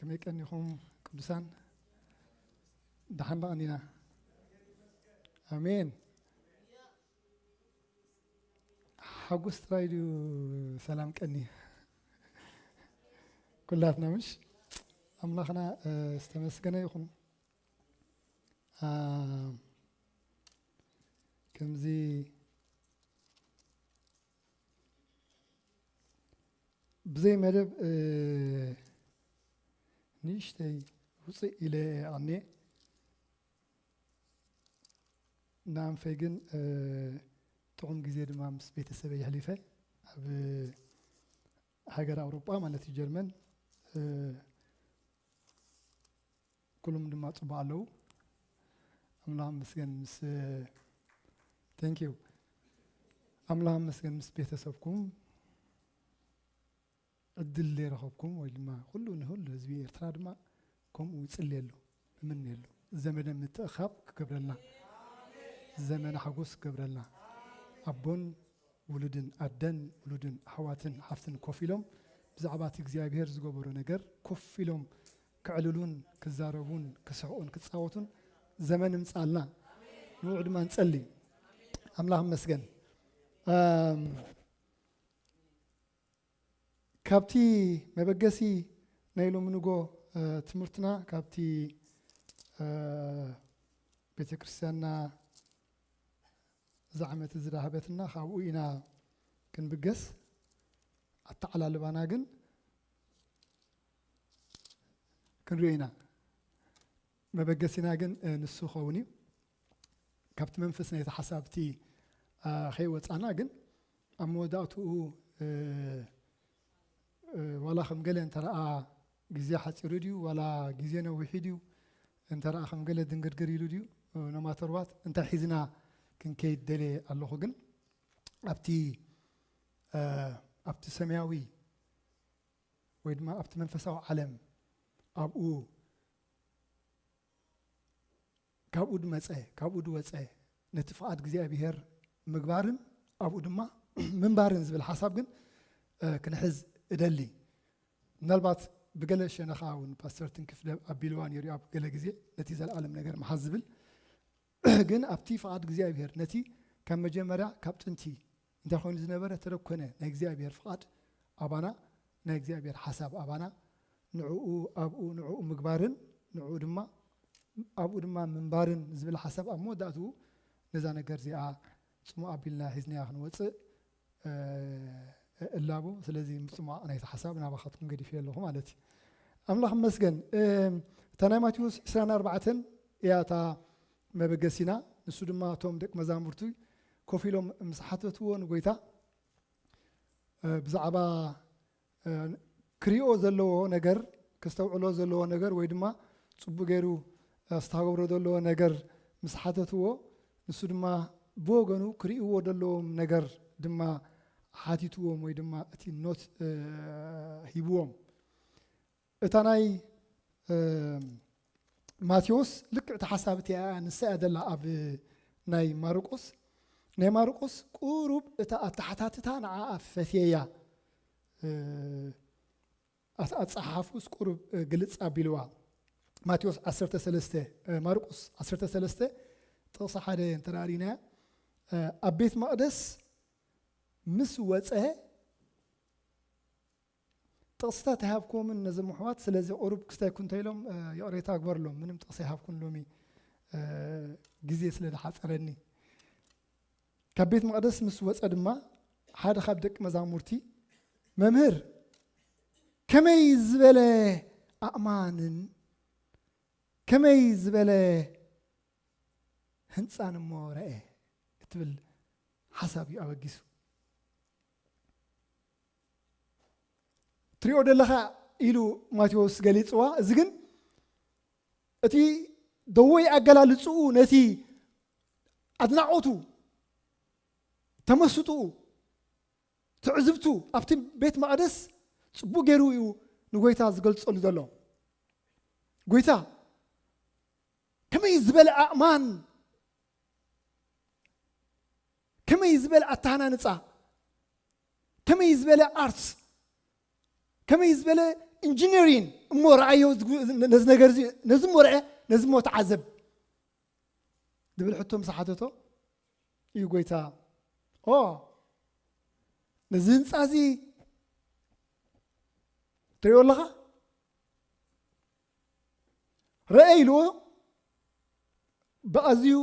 ከመይ ቀኒኹም ቅዱሳን? ደሓን ዶ ቀኒና? ኣሜን። ሓጎስ ጥራይ ድዩ ሰላም ቀኒ? ኩላትና ምሽ? ኣምላኽና፣ እ፣ ዝተመስገነ ይኹን። ኣ፣ ከምዚ ብዘይ መደብ፣ እ፣ ንእሽተይ ውፅእ ኢለ እየ ኣኔ። ንኣንፈይ ግን፣ እ፣ ጥዑም ግዜ ድማ ምስ ቤተሰበይ የሕሊፈ። ኣብ ሃገር ኣውሮጳ ማለት እዩ፣ ጀርመን። እ፣ ኩሉም ድማ ጽቡቕ ኣለዉ። ኣምላኽ ይመስገን ምስ፣ thank you። ኣምላኽ ይመስገን ምስ ቤተሰብኩም ዕድል ዘይረኸብኩም ወይ ድማ ኩሉ ንሁሉ ህዝቢ ኤርትራ ድማ ከምኡ ይጽልየሉ፣ እምነሉ። ዘመነ ምትእኻብ ክገብረልና፣ ዘመነ ሓጎስ ክገብረልና። ኣቦን ውሉድን፣ ኣደን ውሉድን፣ ኣሕዋትን ሓፍትን ኮፍ ኢሎም ብዛዕባ እቲ እግዚኣብሔር ዝገበሮ ነገር ኮፍ ኢሎም ከዕልሉን ክዛረቡን ክስሕቁን ክጻወቱን ዘመን እምጻልና። ንውዑ ድማ ንጸሊ። ኣምላኽ ይመስገን። ኣም፣ ካብቲ መበገሲ ናይ ሎሚ ንጎ፣ እ፣ ትምህርትና ካብቲ፣ እ፣ ቤተ ክርስቲያንና እዚ ዓመት እዚ ዝሃበትና ካብኡ ኢና ክንብገስ። ኣተዓላልባና ግን ክንሪኦ ኢና። መበገሲና ግን፣ እ፣ ንሱ ክኸውን እዩ። ካብቲ መንፈስ ናይቲ ሓሳብቲ፣ እ፣ ከይወጻና ግን ኣብ መወዳእትኡ፣ እ፣ እ፣ ዋላ ከም ገለ እንተ ረኣ ግዜ ሓጺሩ ድዩ፣ ዋላ ግዜ ነዊሑ ድዩ፣ እንተ ረኣ ከም ገለ ድንግርግር ኢሉ ድዩ፣ እ፣ no matter what፣ እንታይ ሒዝና ክንከይድ ደልየ ኣለኹ። ግን ኣብቲ፣ እ፣ ኣብቲ ሰማያዊ ወይ ድማ ኣብቲ መንፈሳዊ ዓለም ኣብኡ ካብኡ ድመጸ፣ ካብኡ ድወጸ፣ ነቲ ፍቓድ እግዚኣብሄር ምግባርን ኣብኡ ድማ ምንባርን ዝብል ሓሳብ ግን፣ እ፣ ክንሕዝ እደሊ። ምናልባት ብገለ ሸነኻ እውን ፓስተር ትንክፍ ደብ ኣቢልዋ ነይሩ ኣብ ገለ ግዜ ነቲ ዘለኣለም ነገር ምሓዝ ዝብል። ግን ኣብቲ ፍቓድ እግዚኣብሄር ነቲ ካብ መጀመርያ ካብ ጥንቲ እንታይ ኮይኑ ዝነበረ ተደኮነ ናይ እግዚኣብሄር ፍቓድ ኣባና፣ ናይ እግዚኣብሄር ሓሳብ ኣባና፣ ንዕኡ፣ ኣብኡ፣ ንዕኡ ምግባርን ንዕኡ ድማ፣ ኣብኡ ድማ ምንባርን ዝብል ሓሳብ ኣብ መወዳእትኡ ነዛ ነገር እዚኣ ጽሙእ ኣቢልና ሒዝናያ ክንወጽእ፣ እ፣ እላቦ። ስለዚ ምጽሟቕ ናይቲ ሓሳብ ናባኻትኩም ገዲፈ ኣለኹ ማለት እዩ። ኣምላኽ ይመስገን። እ፣ እታ ናይ ማቴዎስ ዕስራን ኣርባዕተን እያ እታ መበገሲና። ንሱ ድማ እቶም ደቂ መዛሙርቱ ኮፍ ኢሎም ምስ ሓተትዎ ንጎይታ፣ እ፣ ብዛዕባ፣ እ፣ ክሪኦ ዘለዎ ነገር፣ ከስተውዕሎ ዘለዎ ነገር ወይ ድማ ጽቡቕ ገይሩ፣ እ፣ ክስተጋብሮ ዘለዎ ነገር ምስ ሓተትዎ፣ ንሱ ድማ ብወገኑ ክርእይዎ ዘለዎም ነገር ድማ ሓቲትዎም ወይ ድማ እቲ ኖት፣ እ፣ ሂብዎም። እታ ናይ፣ እ፣ ማቴዎስ ልክዕ እቲ ሓሳብ እቲ እያ፣ ንሳ እያ ዘላ ኣብ ናይ ማርቆስ። ናይ ማርቆስ ቁሩብ እታ ኣተሓታትታ ንዓኣ ፈትየያ። እ፣ ኣት-፣ ኣጸሓሕፍኡስ ቁሩብ፣ እ፣ ግልጽ ኣቢልዋ። ማቴዎስ ዓሰርተ ሰለስተ፣ እ፣ ማርቆስ ዓሰርተ ሰለስተ ጥቕሲ ሓደ እንተ ርኢናያ፣ እ፣ ኣብ ቤት መቕደስ ምስ ወጸ ጥቕስታት ኣይሃብኩዎምን ነዞም ኣሕዋት፣ ስለዚ ቁሩብ ክስታይ ኩንተ ኢሎም፣ እ፣ ይቕሬታ ግበርሎም። ምንም ጥቕሲ ኣይሃብኩን ሎሚ፣ እ፣ ግዜ ስለ ዝሓጸረኒ። ካብ ቤት መቕደስ ምስ ወጸ ድማ ሓደ ካብ ደቂ መዛሙርቲ፣ "መምህር፣ ከመይ ዝበለ ኣእማንን ከመይ ዝበለ ህንጻን እሞ ረኤ?" እትብል ሓሳብ እዩ ኣበጊሱ። ትሪኦ ደለኻ ኢሉ ማቴዎስ ገሊጽዋ። እዚ ግን እቲ ደወይ ኣገላልጽኡ ነቲ ኣድናቖቱ፣ ተመስጥኡ፣ ትዕዝብቱ ኣብቲ ቤት መቕደስ ጽቡቕ ገይሩ እዩ ንጎይታ ዝገልጸሉ ዘሎ። ጎይታ፣ ከመይ ዝበለ ኣእማን፣ ከመይ ዝበለ ኣተሃናንጻ፣ ከመይ ዝበለ ኣርት፣ ከመይ ዝበለ ኢንጂነሪን እሞ ረኣዮ፣ ነዚ ነገር እዚ፣ ነዚ እሞ ረአ፣ ነዚ እሞ ተዓዘብ ዝብል ሕቶ ምስ ሓተቶ እዩ ጎይታ፣ ኦ፣ ነዚ ህንፃ እዚ ትሪኦ ኣለኻ? ረአ ኢልዎ፣ ብኣዝዩ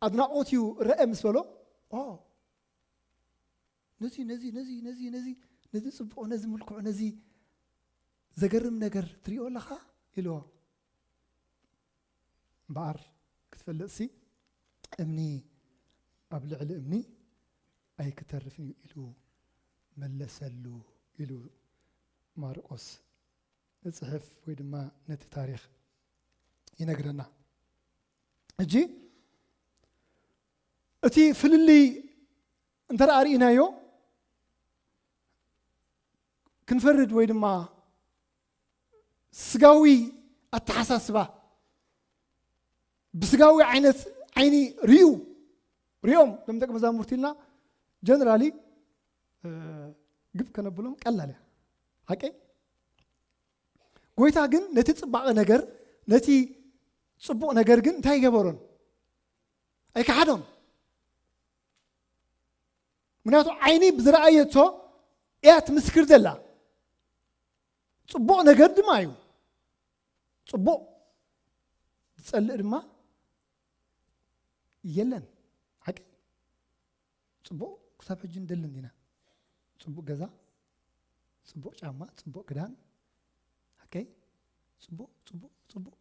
ኣድናቖት እዩ ረአ ምስ በሎ፣ ኦ፣ ነዚ፣ ነዚ፣ ነዚ፣ ነዚ፣ ነዚ፣ ነዚ ጽቡቕ፣ ነዚ ምልኩዕ፣ ነዚ ዘገርም ነገር ትሪኦ ኣለኻ? ኢልዎ። እምበኣር ክትፈልጥሲ፣ እምኒ ኣብ ልዕሊ እምኒ ኣይክተርፍን እዩ ኢሉ መለሰሉ ኢሉ ማርቆስ ንጽሕፍ ወይ ድማ ነቲ ታሪኽ ይነግረና። ሕጂ እቲ ፍልልይ እንተ ደኣ ርኢናዮ፣ ክንፈርድ ወይ ድማ ስጋዊ ኣተሓሳስባ፣ ብስጋዊ ዓይነት ዓይኒ ርእዩ፣ ርእዮም፣ እቶም ደቂ መዛሙርቲ ኢልና ጀነራሊ፣ እ፣ ግብ ከነብሎም ቀላል እያ። ሓቀይ? ጎይታ ግን ነቲ ጽባቐ ነገር፣ ነቲ ጽቡቕ ነገር ግን እንታይ ኣይገበሮን? ኣይከሓዶን። ምክንያቱ ዓይኒ ብዝረኣየቶ እያ ትምስክር ዘላ። ጽቡቕ ነገር ድማ እዩ። ጽቡቕ ዝጸልእ ድማ የለን። ሓቂ? ጽቡቕ ክሳብ ሕጂ ንደሊ እንዲና። ጽቡቕ ገዛ፣ ጽቡቕ ጫማ፣ ጽቡቕ ክዳን። ሓቀይ? ጽቡቕ፣ ጽቡቕ፣ ጽቡቕ።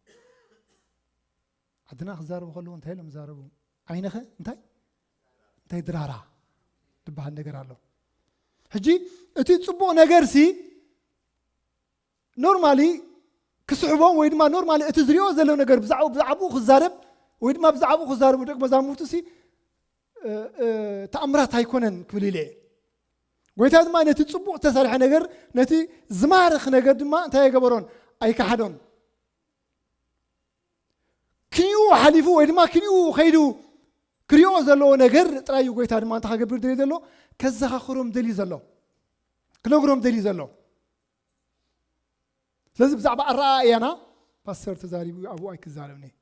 ዓድና ክዛረቡ ከለዉ እንታይ ኢሎም ይዛረቡ? ዓይንኸ እንታይ? እንታይ ድራራ ዝበሃል ነገር ኣሎ። ሕጂ እቲ ጽቡቕ ነገርሲ ኖርማሊ ክስሕቦም ወይ ድማ ኖርማሊ እቲ ዝሪኦ ዘሎ ነገር ብዛዕባ፣ ብዛዕባኡ ክዛረብ ወይ ድማ ብዛዕባኡ ክዛረቡ ደቂ መዛሙርቱሲ፣ እ፣ እ፣ ተኣምራት ኣይኮነን ክብል ኢለ እየ። ጎይታ ድማ ነቲ ጽቡቕ ዝተሰርሐ ነገር፣ ነቲ ዝማርኽ ነገር ድማ እንታይ ኣይገበሮን? ኣይከሓዶን። ክንኡ ሓሊፉ ወይ ድማ ክንኡ ከይዱ ክሪኦ ዘለዎ ነገር ጥራይ እዩ። ጎይታ ድማ እንታይ ከገብር ደልዩ ዘሎ? ከዘኻኽሮም ደልዩ ዘሎ። ክነግሮም ደልዩ ዘሎ። ስለዚ ብዛዕባ ኣረኣእያና ፓስተር ተዛሪቡ ኣብኡ ኣይክዛረብን እየ።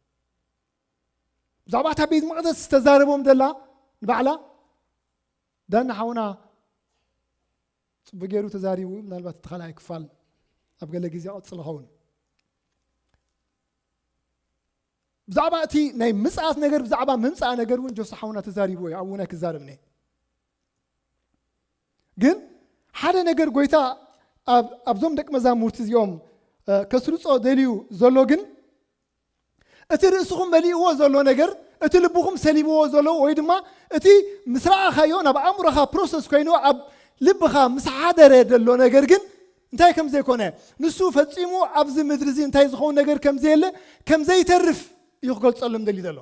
ብዛዕባ እታ ቤት መቕደስ ዝተዛረቦም ደላ ንባዕላ ዳና ሓውና ጽቡቅ ገይሩ ተዛሪቡ። ምናልባት እቲ ካልኣይ ክፋል ኣብ ገለ ግዜ ቀጽል ይኸውን። ብዛዕባ እቲ ናይ ምጽኣት ነገር፣ ብዛዕባ ምምጻእ ነገር እውን ጆስ ሓውና ተዛሪቡ እዩ። ኣብኡ ናይ ክዛረብ እየ። ግን ሓደ ነገር ጎይታ ኣብ፣ ኣብዞም ደቂ መዛሙርቲ እዚኦም፣ እ፣ ከስርጾ ደልዩ ዘሎ ግን እቲ ርእስኹም መሊእዎ ዘሎ ነገር፣ እቲ ልብኹም ሰሊብዎ ዘሎ ወይ ድማ እቲ ምስ ረኣኻዮ ናብ ኣእምሮኻ ፕሮሰስ ኮይኑ ኣብ ልብኻ ምስ ሓደረ ዘሎ ነገር ግን እንታይ ከም ዘይኮነ፣ ንሱ ፈጺሙ ኣብዚ ምድሪ እዚ እንታይ ዝኸውን ነገር ከም ዘየለ፣ ከም ዘይተርፍ እዩ ክገልጸሎም ደልዩ ዘሎ።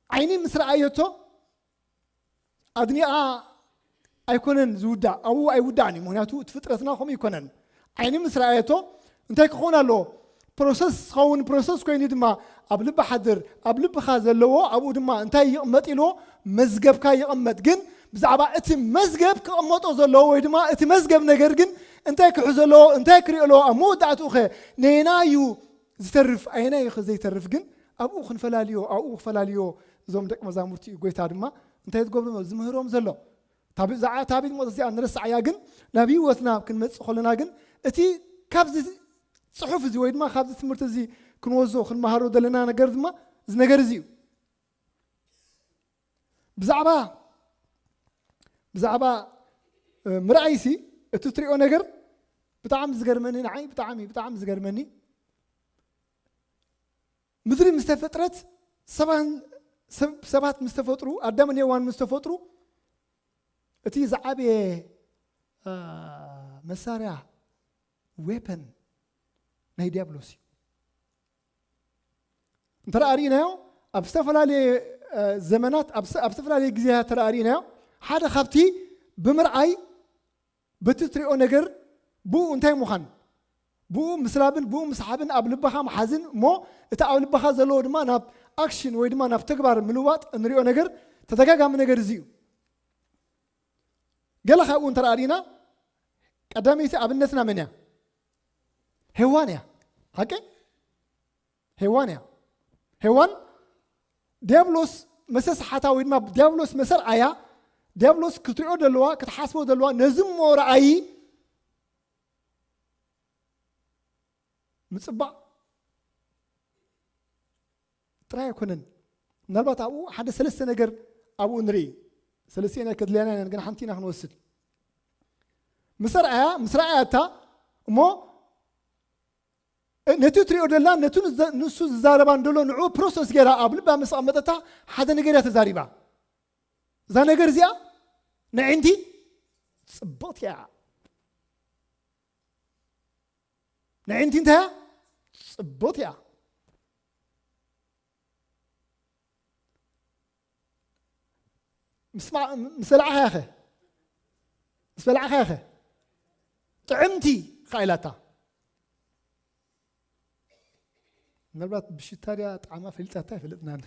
ዓይኒ ምስ ረኣየቶ ኣድኒኣ ኣይኮነን ዝውዳእ፣ ኣብኡ ኣይውዳእን እዩ። ምኽንያቱ እቲ ፍጥረትና ከምኡ ኣይኮነን። ዓይኒ ምስ ረኣየቶ እንታይ ክኸውን ኣለዎ? ፕሮሰስ ዝኸውን ፕሮሰስ ኮይኑ ድማ ኣብ ልቢ ሓድር፣ ኣብ ልብኻ ዘለዎ ኣብኡ ድማ እንታይ ይቕመጥ ኢልዎ? መዝገብካ ይቕመጥ። ግን ብዛዕባ እቲ መዝገብ ክቕመጦ ዘለዎ ወይ ድማ እቲ መዝገብ ነገር ግን እንታይ ክሕዞ ኣለዎ? እንታይ ክሪኦ ኣለዎ? ኣብ መወዳእትኡ ኸ ነየናይ እዩ ዝተርፍ? ኣየናይ እዩ ኸ ዘይተርፍ? ግን ኣብኡ ክንፈላልዮ፣ ኣብኡ ክፈላልዮ እዞም ደቂ መዛሙርቲ እዩ። ጎይታ ድማ እንታይ ዝገብሩ ዝምህሮም ዘሎ? እታ ብ-፣ እዛ፣ እታ ቤት መቕደስ እዚኣ ንረስዓያ፣ ግን ናብ ህይወትና ክንመጽእ ከለና ግን እቲ ካብዚ ጽሑፍ እዚ ወይ ድማ ካብዚ ትምህርቲ እዚ ክንወስዶ ክንመሃሮ ዘለና ነገር ድማ እዚ ነገር እዚ እዩ። ብዛዕባ፣ ብዛዕባ፣ እ፣ ምርኣይሲ እቲ ትሪኦ ነገር ብጣዕሚ ዝገርመኒ፣ ንዓይ ብጣዕሚ፣ ብጣዕሚ ዝገርመኒ፣ ምድሪ ምስ ተፈጥረት፣ ሰባን-፣ ሰብ-፣ ሰባት ምስ ተፈጥሩ፣ ኣዳምን ሄዋን ምስ ተፈጥሩ፣ እቲ ዝዓበየ፣ እ፣ መሳርያ፣ ዌፐን ናይ ዲያብሎስ እዩ። እንተ ደኣ ርኢናዮ፣ ኣብ ዝተፈላለየ፣ እ፣ ዘመናት፣ ኣብ ስ-፣ ኣብ ዝተፈላለየ ግዜያት እንተ ደኣ ርኢናዮ፣ ሓደ ካብቲ ብምርኣይ በቲ ትሪኦ ነገር ብኡ እንታይ ምዃን፣ ብኡ ምስላብን ብኡ ምስሓብን ኣብ ልብኻ ምሓዝን እሞ እቲ ኣብ ልብኻ ዘለዎ ድማ ናብ ኣክሽን ወይ ድማ ናብ ተግባር ምልዋጥ እንሪኦ ነገር ተደጋጋሚ ነገር እዚ እዩ። ገለ ካብኡ እንተ ርኢና፣ ቀዳመይቲ ኣብነትና መን እያ? ሄዋን እያ። ሓቂ? ሄዋን እያ። ሄዋን ዲያብሎስ መሰስሓታ ወይ ድማ ዲያብሎስ መሰርዓያ፣ ዲያብሎስ ክትሪኦ ዘለዋ፣ ክትሓስቦ ዘለዋ፣ ነዚ እሞ ረኣዪ ምጽባቕ ጥራይ ኣይኮነን። ምናልባት ኣብኡ ሓደ ሰለስተ ነገር ኣብኡ ንርኢ። ሰለስተ ነገር ከድልያና ኢና፣ ግን ሓንቲ ኢና ክንወስድ። ምስ ረኣያ፣ ምስ ረኣያታ እሞ፣ እ፣ ነቲ ትሪኦ ደላ፣ ነቱ ንዘ-፣ ንሱ ዝዛረባ እንደሎ ንዕኡ ፕሮሰስ ገይራ ኣብ ልባ ምስ ኣቐመጠታ ሓደ ነገር እያ ተዛሪባ። እዛ ነገር እዚኣ ንዕንቲ ጽብቕቲ እያ። ንዕንቲ እንታይ እያ? ጽብቕቲ እያ። ምስ ማ-፣ ምስ በላዕኻያ ኸ? ምስ በላዕኻያ ኸ? ጥዕምቲ ኸኣ ኢላታ። ምናልባት ብሽታ ድያ ጣዕማ ፈሊጣታ ኣይፈለጥናን።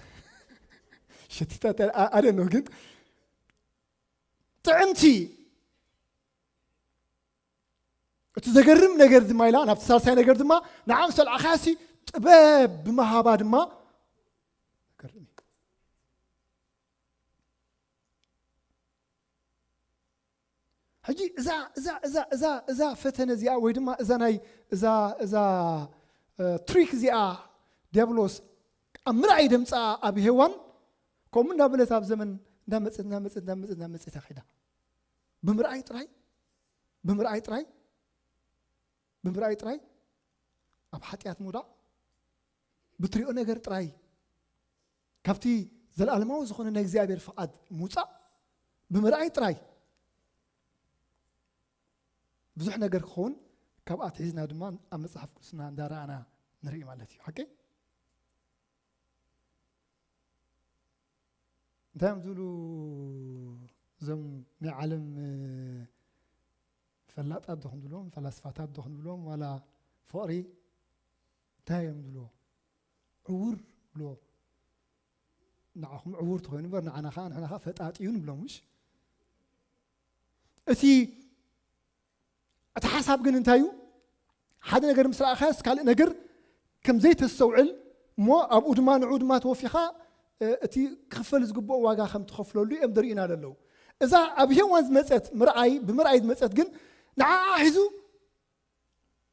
ሸቲታታ ኣ-፣ ኣደ ነው ግን ጥዕምቲ። እቲ ዘገርም ነገር ድማ ኢላ፣ ናብቲ ሳልሳይ ነገር ድማ ንዓ ምስ በላዕኻያሲ ጥበብ ብምሃባ ድማ ዘገርም እዩ። ሕጂ እዛ፣ እዛ፣ እዛ፣ እዛ፣ እዛ ፈተነ እዚኣ ወይ ድማ እዛ ናይ፣ እዛ፣ እዛ፣ እ፣ ትሪክ እዚኣ ዲያብሎስ ኣብ ምርኣይ ደምጻ ኣብ ሄዋን ከምኡ እንዳበለት ኣብ ዘመን እንዳመጸት፣ እንዳመጸት፣ እንዳመጸት፣ እንዳመጸት እያ ከይዳ። ብምርኣይ ጥራይ፣ ብምርኣይ ጥራይ፣ ብምርኣይ ጥራይ ኣብ ሓጢኣት ምውዳቕ፣ ብትሪኦ ነገር ጥራይ ካብቲ ዘለኣለማዊ ዝኾነ ናይ እግዚኣብሔር ፍቓድ ምውጻእ ብምርኣይ ጥራይ ብዙሕ ነገር ክኸውን፣ ካብ ኣትሒዝና ድማ ኣብ መጽሓፍ ቅዱስና እንዳረኣና ንርኢ ማለት እዩ። ሓቂ? እንታይ እዮም ዝብሉ እዞም ናይ ዓለም፣ እ፣ ፈላጣት ዶ ክንብሎም፣ ፈላስፋታት ዶ ክንብሎም፣ ዋላ ፍቕሪ እንታይ እዮም ዝብልዎ? ዕውር ብሎ። ንዓኹም ዕውር ተኾይኑ እምበር፣ ንዓና ኸዓ፣ ንሕና ኸዓ ፈጣጢዩ ንብሎም፣ ምሽ? እቲ፣ እቲ ሓሳብ ግን እንታይ እዩ? ሓደ ነገር ምስ ረኣኻስ ካልእ ነገር ከም ዘይተስተውዕል እሞ ኣብኡ ድማ ንዕኡ ድማ ተወፊኻ፣ እ፣ እቲ ክኽፈል ዝግብኦ ዋጋ ከም ትኸፍለሉ እዮም ዘርእዩና ዘለዉ። እዛ ኣብ ሄዋን ዝመጸት ምርኣይ፣ ብምርኣይ ዝመጸት ግን ንዓኣ ሒዙ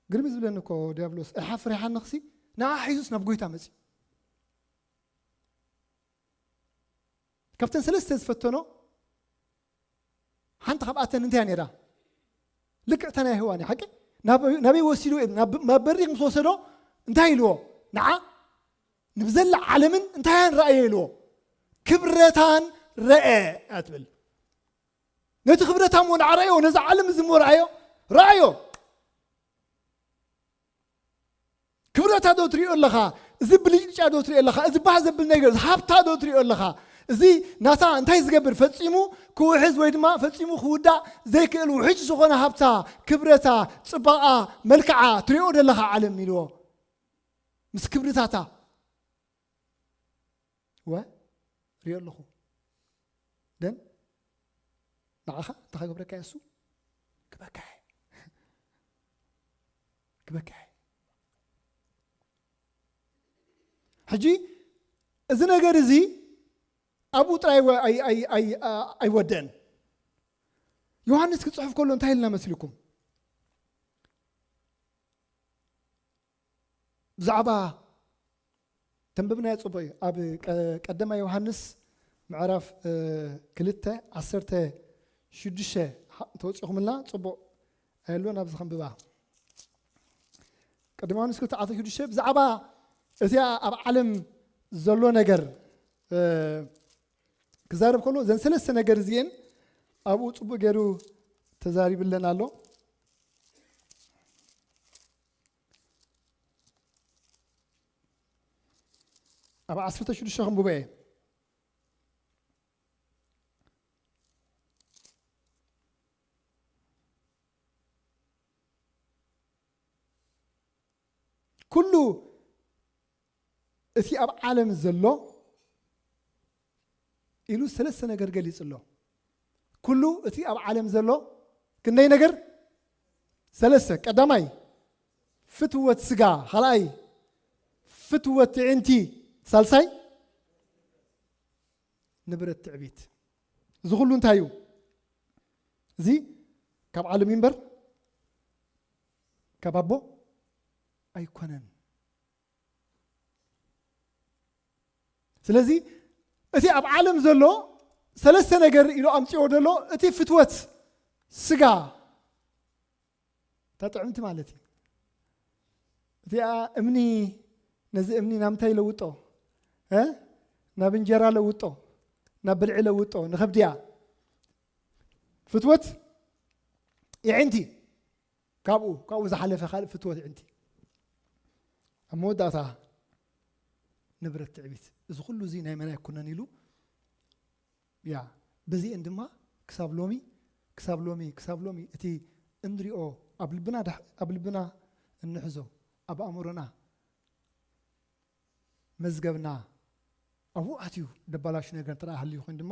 ግርም ዝብለኒ እኮ ዲያብሎስ፣ "እሓ ፍሪሓ ነኽሲ?" ንዓ ሒዙስ ናብ ጎይታ መጺኡ። ካብተን ሰለስተ ዝፈተኖ፣ ሓንቲ ካብኣተን እንታይ እያ ነይራ? ልክዕ እታ ናይ ሄዋን እያ፣ ሓቂ? ናብ-፣ ናበይ ወሲዱ? ናብ፣ ናብ በሪኽ ምስ ወሰዶ፣ እንታይ ኢልዎ? ንዓ ንብዘላ ዓለምን እንታይ እያን ረኣየ ኢልዎ? ክብረታን ረአ እያ ትብል። ነቲ ክብረታ እሞ ንዓ ረኣዮ፣ ነዚ ዓለም እዚ እሞ ረኣዮ፣ ረኣዮ። ክብረታ ዶ ትሪኦ ኣለኻ? እዚ ብልጭልጫ ዶ ትሪኦ ኣለኻ? እዚ ባህ ዘብል ነገር፣ እዚ ሃብታ ዶ ትሪኦ ኣለኻ? እዚ ናታ እንታይ ዝገብር፣ ፈጺሙ ክውሕዝ ወይ ድማ ፈጺሙ ክውዳእ ዘይክእል ውሕጅ ዝኾነ ሃብታ፣ ክብረታ፣ ጽባቓ፣ መልክዓ ትሪኦ ዶ ኣለኻ ዓለም ኢልዎ። ምስ ክብርታታ። ወ-፣ ሪኦ ኣለኹ። ደን ንዓኻ እንታይ ክገብረካ እየ እሱ? ክበካ እየ። ክበካ እየ። ሕጂ እዚ ነገር እዚ ኣብኡ ጥራይ ወ-፣ ኣይ-፣ ኣይ-፣ ኣይ-፣ ኣ-፣ ኣይወደን። ዮሃንስ ክጽሕፍ ከሎ እንታይ ኢልና መስልኩም? ብዛዕባ ተንብብናዮ ጽቡቕ እዩ። ኣብ ቀ-፣ ቀዳማይ ዮሃንስ ምዕራፍ፣ እ፣ ክልተ ዓሰርተ ሽዱሽተ ሓ-፣ እንተወጺኹምልና ጽቡቕ ኣየሎን ኣብዚ ከንብባ። ቀዳማይ ዮሃንስ ክልተ ዓሰርተ ሽዱሽተ ብዛዕባ እዚኣ ኣብ ዓለም ዘሎ ነገር፣ እ፣ ክዛረብ ከሎ እዘን ሰለስተ ነገር እዚኤን ኣብኡ ጽቡቕ ገይሩ ተዛሪብለን ኣሎ። ኣብ ዓሰርተ ሽዱሽተ ከንብቦ እየ። ኩሉ እቲ ኣብ ዓለም ዘሎ ኢሉ ሰለስተ ነገር ገሊጹ ኣሎ። ኩሉ እቲ ኣብ ዓለም ዘሎ ክንደይ ነገር? ሰለስተ። ቀዳማይ ፍትወት ስጋ፣ ካልኣይ ፍትወት ትዕንቲ፣ ሳልሳይ ንብረት ትዕቢት። እዚ ኩሉ እንታይ እዩ? እዚ ካብ ዓለም እምበር ካብ ኣቦ ኣይኮነን። ስለዚ እቲ ኣብ ዓለም ዘሎ ሰለስተ ነገር ኢሉ ኣምፅኦ ዘሎ እቲ ፍትወት ስጋ፣ እታ ጥዕምቲ ማለት እዩ። እቲኣ እምኒ፣ ነዚ እምኒ ናብ ምንታይ ለውጦ? እ? ናብ እንጀራ ለውጦ፣ ናብ ብልዒ ለውጦ፣ ንኸብድያ። ፍትወት የዒንቲ፣ ካብኡ፣ ካብኡ ዝሓለፈ ካልእ ፍትወት የዒንቲ። ኣብ መወዳእታ ንብረት ትዕቢት። እዚ ኩሉ እዚ ናይ መን ኣይኮነን ኢሉ፣ ያ፣ በዚአን ድማ ክሳብ ሎሚ፣ ክሳብ ሎሚ፣ ክሳብ ሎሚ እቲ እንሪኦ ኣብ ልብና ዳሕ-፣ ኣብ ልብና እንሕዞ፣ ኣብ ኣእምሮና መዝገብና ኣብኡ ኣትዩ ደባላሹ ነገር ጥራይ ሃልዩ ኮይኑ ድማ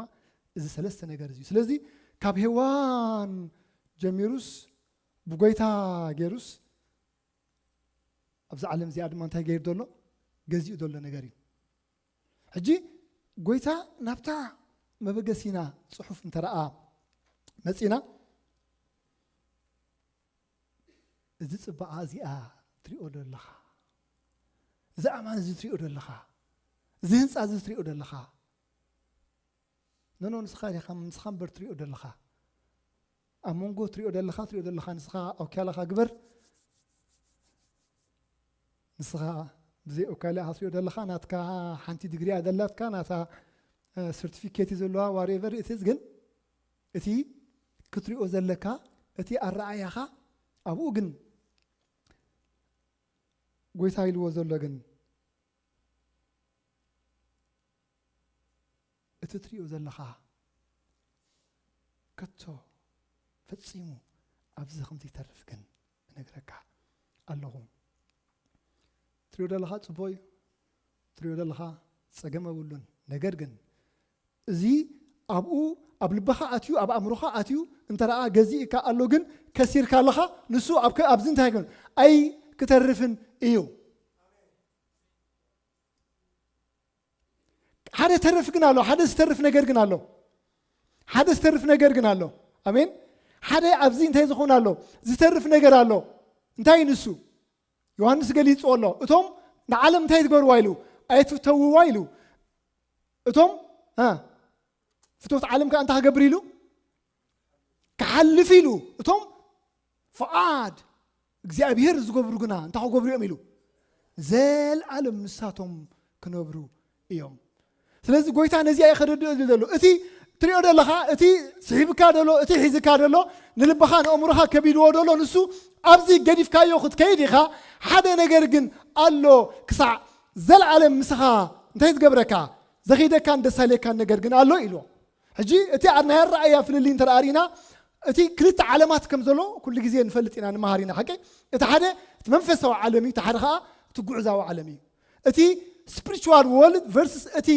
እዚ ሰለስተ ነገር እዚ እዩ። ስለዚ ካብ ሄዋን ጀሚሩስ ብጎይታ ገይሩስ ኣብዚ ዓለም እዚኣ ድማ እንታይ ገይሩ ዘሎ? ገዚኡ ዘሎ ነገር እዩ። ሕጂ ጎይታ ናብታ መበገሲና ጽሑፍ እንተረኣ መጺና፣ እዚ ጽባቐ እዚኣ ትሪኦ ዶ ኣለኻ? እዚ ኣማን እዚ ትሪኦ ዶ ኣለኻ? እዚ ህንጻ እዚ ትሪኦ ዶ ኣለኻ? ኖ፣ ኖ፣ ንስኻ ኢኻ፣ ንስኻ እምበር ትሪኦ ዶ ኣለኻ? ኣብ መንጎ ትሪኦ ዶ ኣለኻ፣ ትሪኦ ዶ ኣለኻ፣ ንስኻ ኣውኪያላኻ ግበር። ንስኻ ብዘይ ኣውኪያላ ኢኻ ትሪኦ ዶ ኣለኻ፣ ናትካ ሓንቲ ዲግሪ እያ ዘላትካ፣ ናታ፣ እ፣ ሰርቲፊኬት እዩ ዘለዋ፣ ዋትኤቨር ኢት ኢዝ፣ ግን እቲ ክትሪኦ ዘለካ፣ እቲ ኣረኣእያኻ ኣብኡ ግን ጎይታ ኢልዎ ዘሎ ግን እቲ ትሪኦ ዘለኻ ከቶ ፈጺሙ ኣብዚ ከም ዘይተርፍ ግን እነግረካ ኣለኹ። ትሪኦ ዘለኻ ጽቡቕ እዩ። ትሪኦ ዘለኻ ጸገም የብሉን። ነገር ግን እዚ ኣብኡ ኣብ ልብኻ ኣትዩ፣ ኣብ ኣእምሮኻ ኣትዩ እንተ ደኣ ገዚእካ ኣሎ ግን ከሲርካ ኣለኻ። ንሱ ኣብ ከ-፣ ኣብዚ እንታይ ግን ኣይክተርፍን እዩ። ሓደ ተርፍ ግን ኣሎ፣ ሓደ ዝተርፍ ነገር ግን ኣሎ። ሓደ ዝተርፍ ነገር ግን ኣሎ። ኣሜን። ሓደ ኣብዚ እንታይ ዝኸውን ኣሎ? ዝተርፍ ነገር ኣሎ። እንታይ ንሱ? ዮሃንስ ገሊጹ ኣሎ። እቶም ንዓለም እንታይ ዝገብርዋ ኢሉ? ኣይትፍተውዋ ኢሉ። እቶም፣ እ፣ ፍትወት ዓለም ከኣ እንታይ ክገብር ኢሉ? ክሓልፍ ኢሉ። እቶም ፍቓድ እግዚኣብሔር ዝገብሩ ግና እንታይ ክገብሩ እዮም ኢሉ? ዘልኣለም ንሳቶም ክነብሩ እዮም። ስለዚ ጎይታ ነዚኣ እዩ ከረድኦ ዝደሎ። እቲ ትሪኦ ዘለኻ፣ እቲ ስሒብካ ደሎ፣ እቲ ሒዝካ ደሎ፣ ንልብኻ ንኣእምሮኻ ከቢድዎ ደሎ፣ ንሱ ኣብዚ ገዲፍካዮ ክትከይድ ኢኻ። ሓደ ነገር ግን ኣሎ፣ ክሳዕ ዘልኣለም ምሳኻ እንታይ ዝገብረካ? ዘኺደካን ደሳሌካን ነገር ግን ኣሎ ኢልዎ። ሕጂ እቲ ኣብ ናይ ኣረኣእያ ፍልልይ እንተ ደኣ ርኢና፣ እቲ ክልተ ዓለማት ከም ዘሎ ኩሉ ግዜ ንፈልጥ ኢና፣ ንመሃር ኢና። ሓቂ? እቲ ሓደ እቲ መንፈሳዊ ዓለም እዩ፣ እቲ ሓደ ኸኣ እቲ ጉዕዛዊ ዓለም እዩ። እቲ ስፒሪቹዋል ወርልድ ቨርስስ እቲ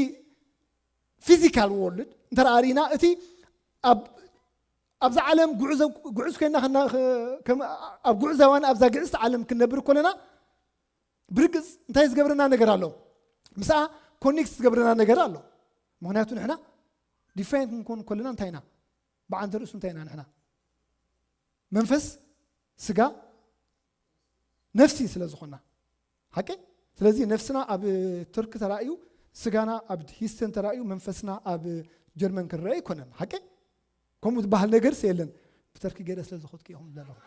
ፊዚካል ወርልድ እንተ ደኣ ርኢና፣ እቲ ኣብ፣ ኣብዛ ዓለም ጉዕዞ፣ ጉዕዝ ኮይና ከና-፣ ከ-፣ ከም ኣብ ጉዕዛዋን ኣብዛ ግዕዝቲ ዓለም ክንነብር ከለና፣ ብርግጽ እንታይ ዝገብረና ነገር ኣሎ? ምስኣ ኮኔክት ዝገብረና ነገር ኣሎ። ምኽንያቱ ንሕና ዲፋይን ክንኮን ከለና እንታይ ኢና? ብዓንተ ርእሱ እንታይ ኢና ንሕና? መንፈስ፣ ስጋ፣ ነፍሲ ስለ ዝኾንና። ሓቂ? ስለዚ ነፍስና ኣብ ቱርክ ተራእዩ፣ ስጋና ኣብ ሂስተን ተራእዩ፣ መንፈስና ኣብ ጀርመን ክረአ ኣይኮነን። ሓቂ? ከምኡ ዝበሃል ነገርስ የለን። ብተርኪ ገለ ስለ ዝኾትኩ ኢኹም ዘለኹም።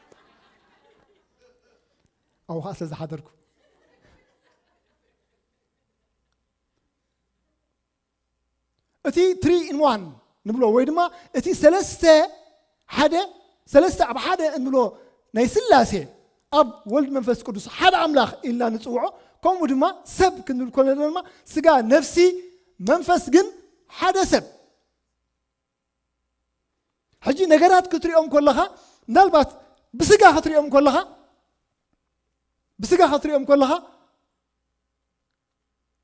ኣብኡ ኸኣ ስለ ዝሓደርኩ። እቲ ትሪ ኢን ዋን ንብሎ ወይ ድማ እቲ ሰለስተ ሓደ፣ ሰለስተ ኣብ ሓደ እንብሎ ናይ ስላሴ ኣብ ወልድ መንፈስ ቅዱስ ሓደ ኣምላኽ ኢልና ንጽውዖ፣ ከምኡ ድማ ሰብ ክንብል ከለና ድማ ስጋ፣ ነፍሲ፣ መንፈስ ግን ሓደ ሰብ። ሕጂ ነገራት ክትሪኦም ከለኻ፣ ምናልባት ብስጋ ክትሪኦም ከለኻ፣ ብስጋ ክትሪኦም ከለኻ፣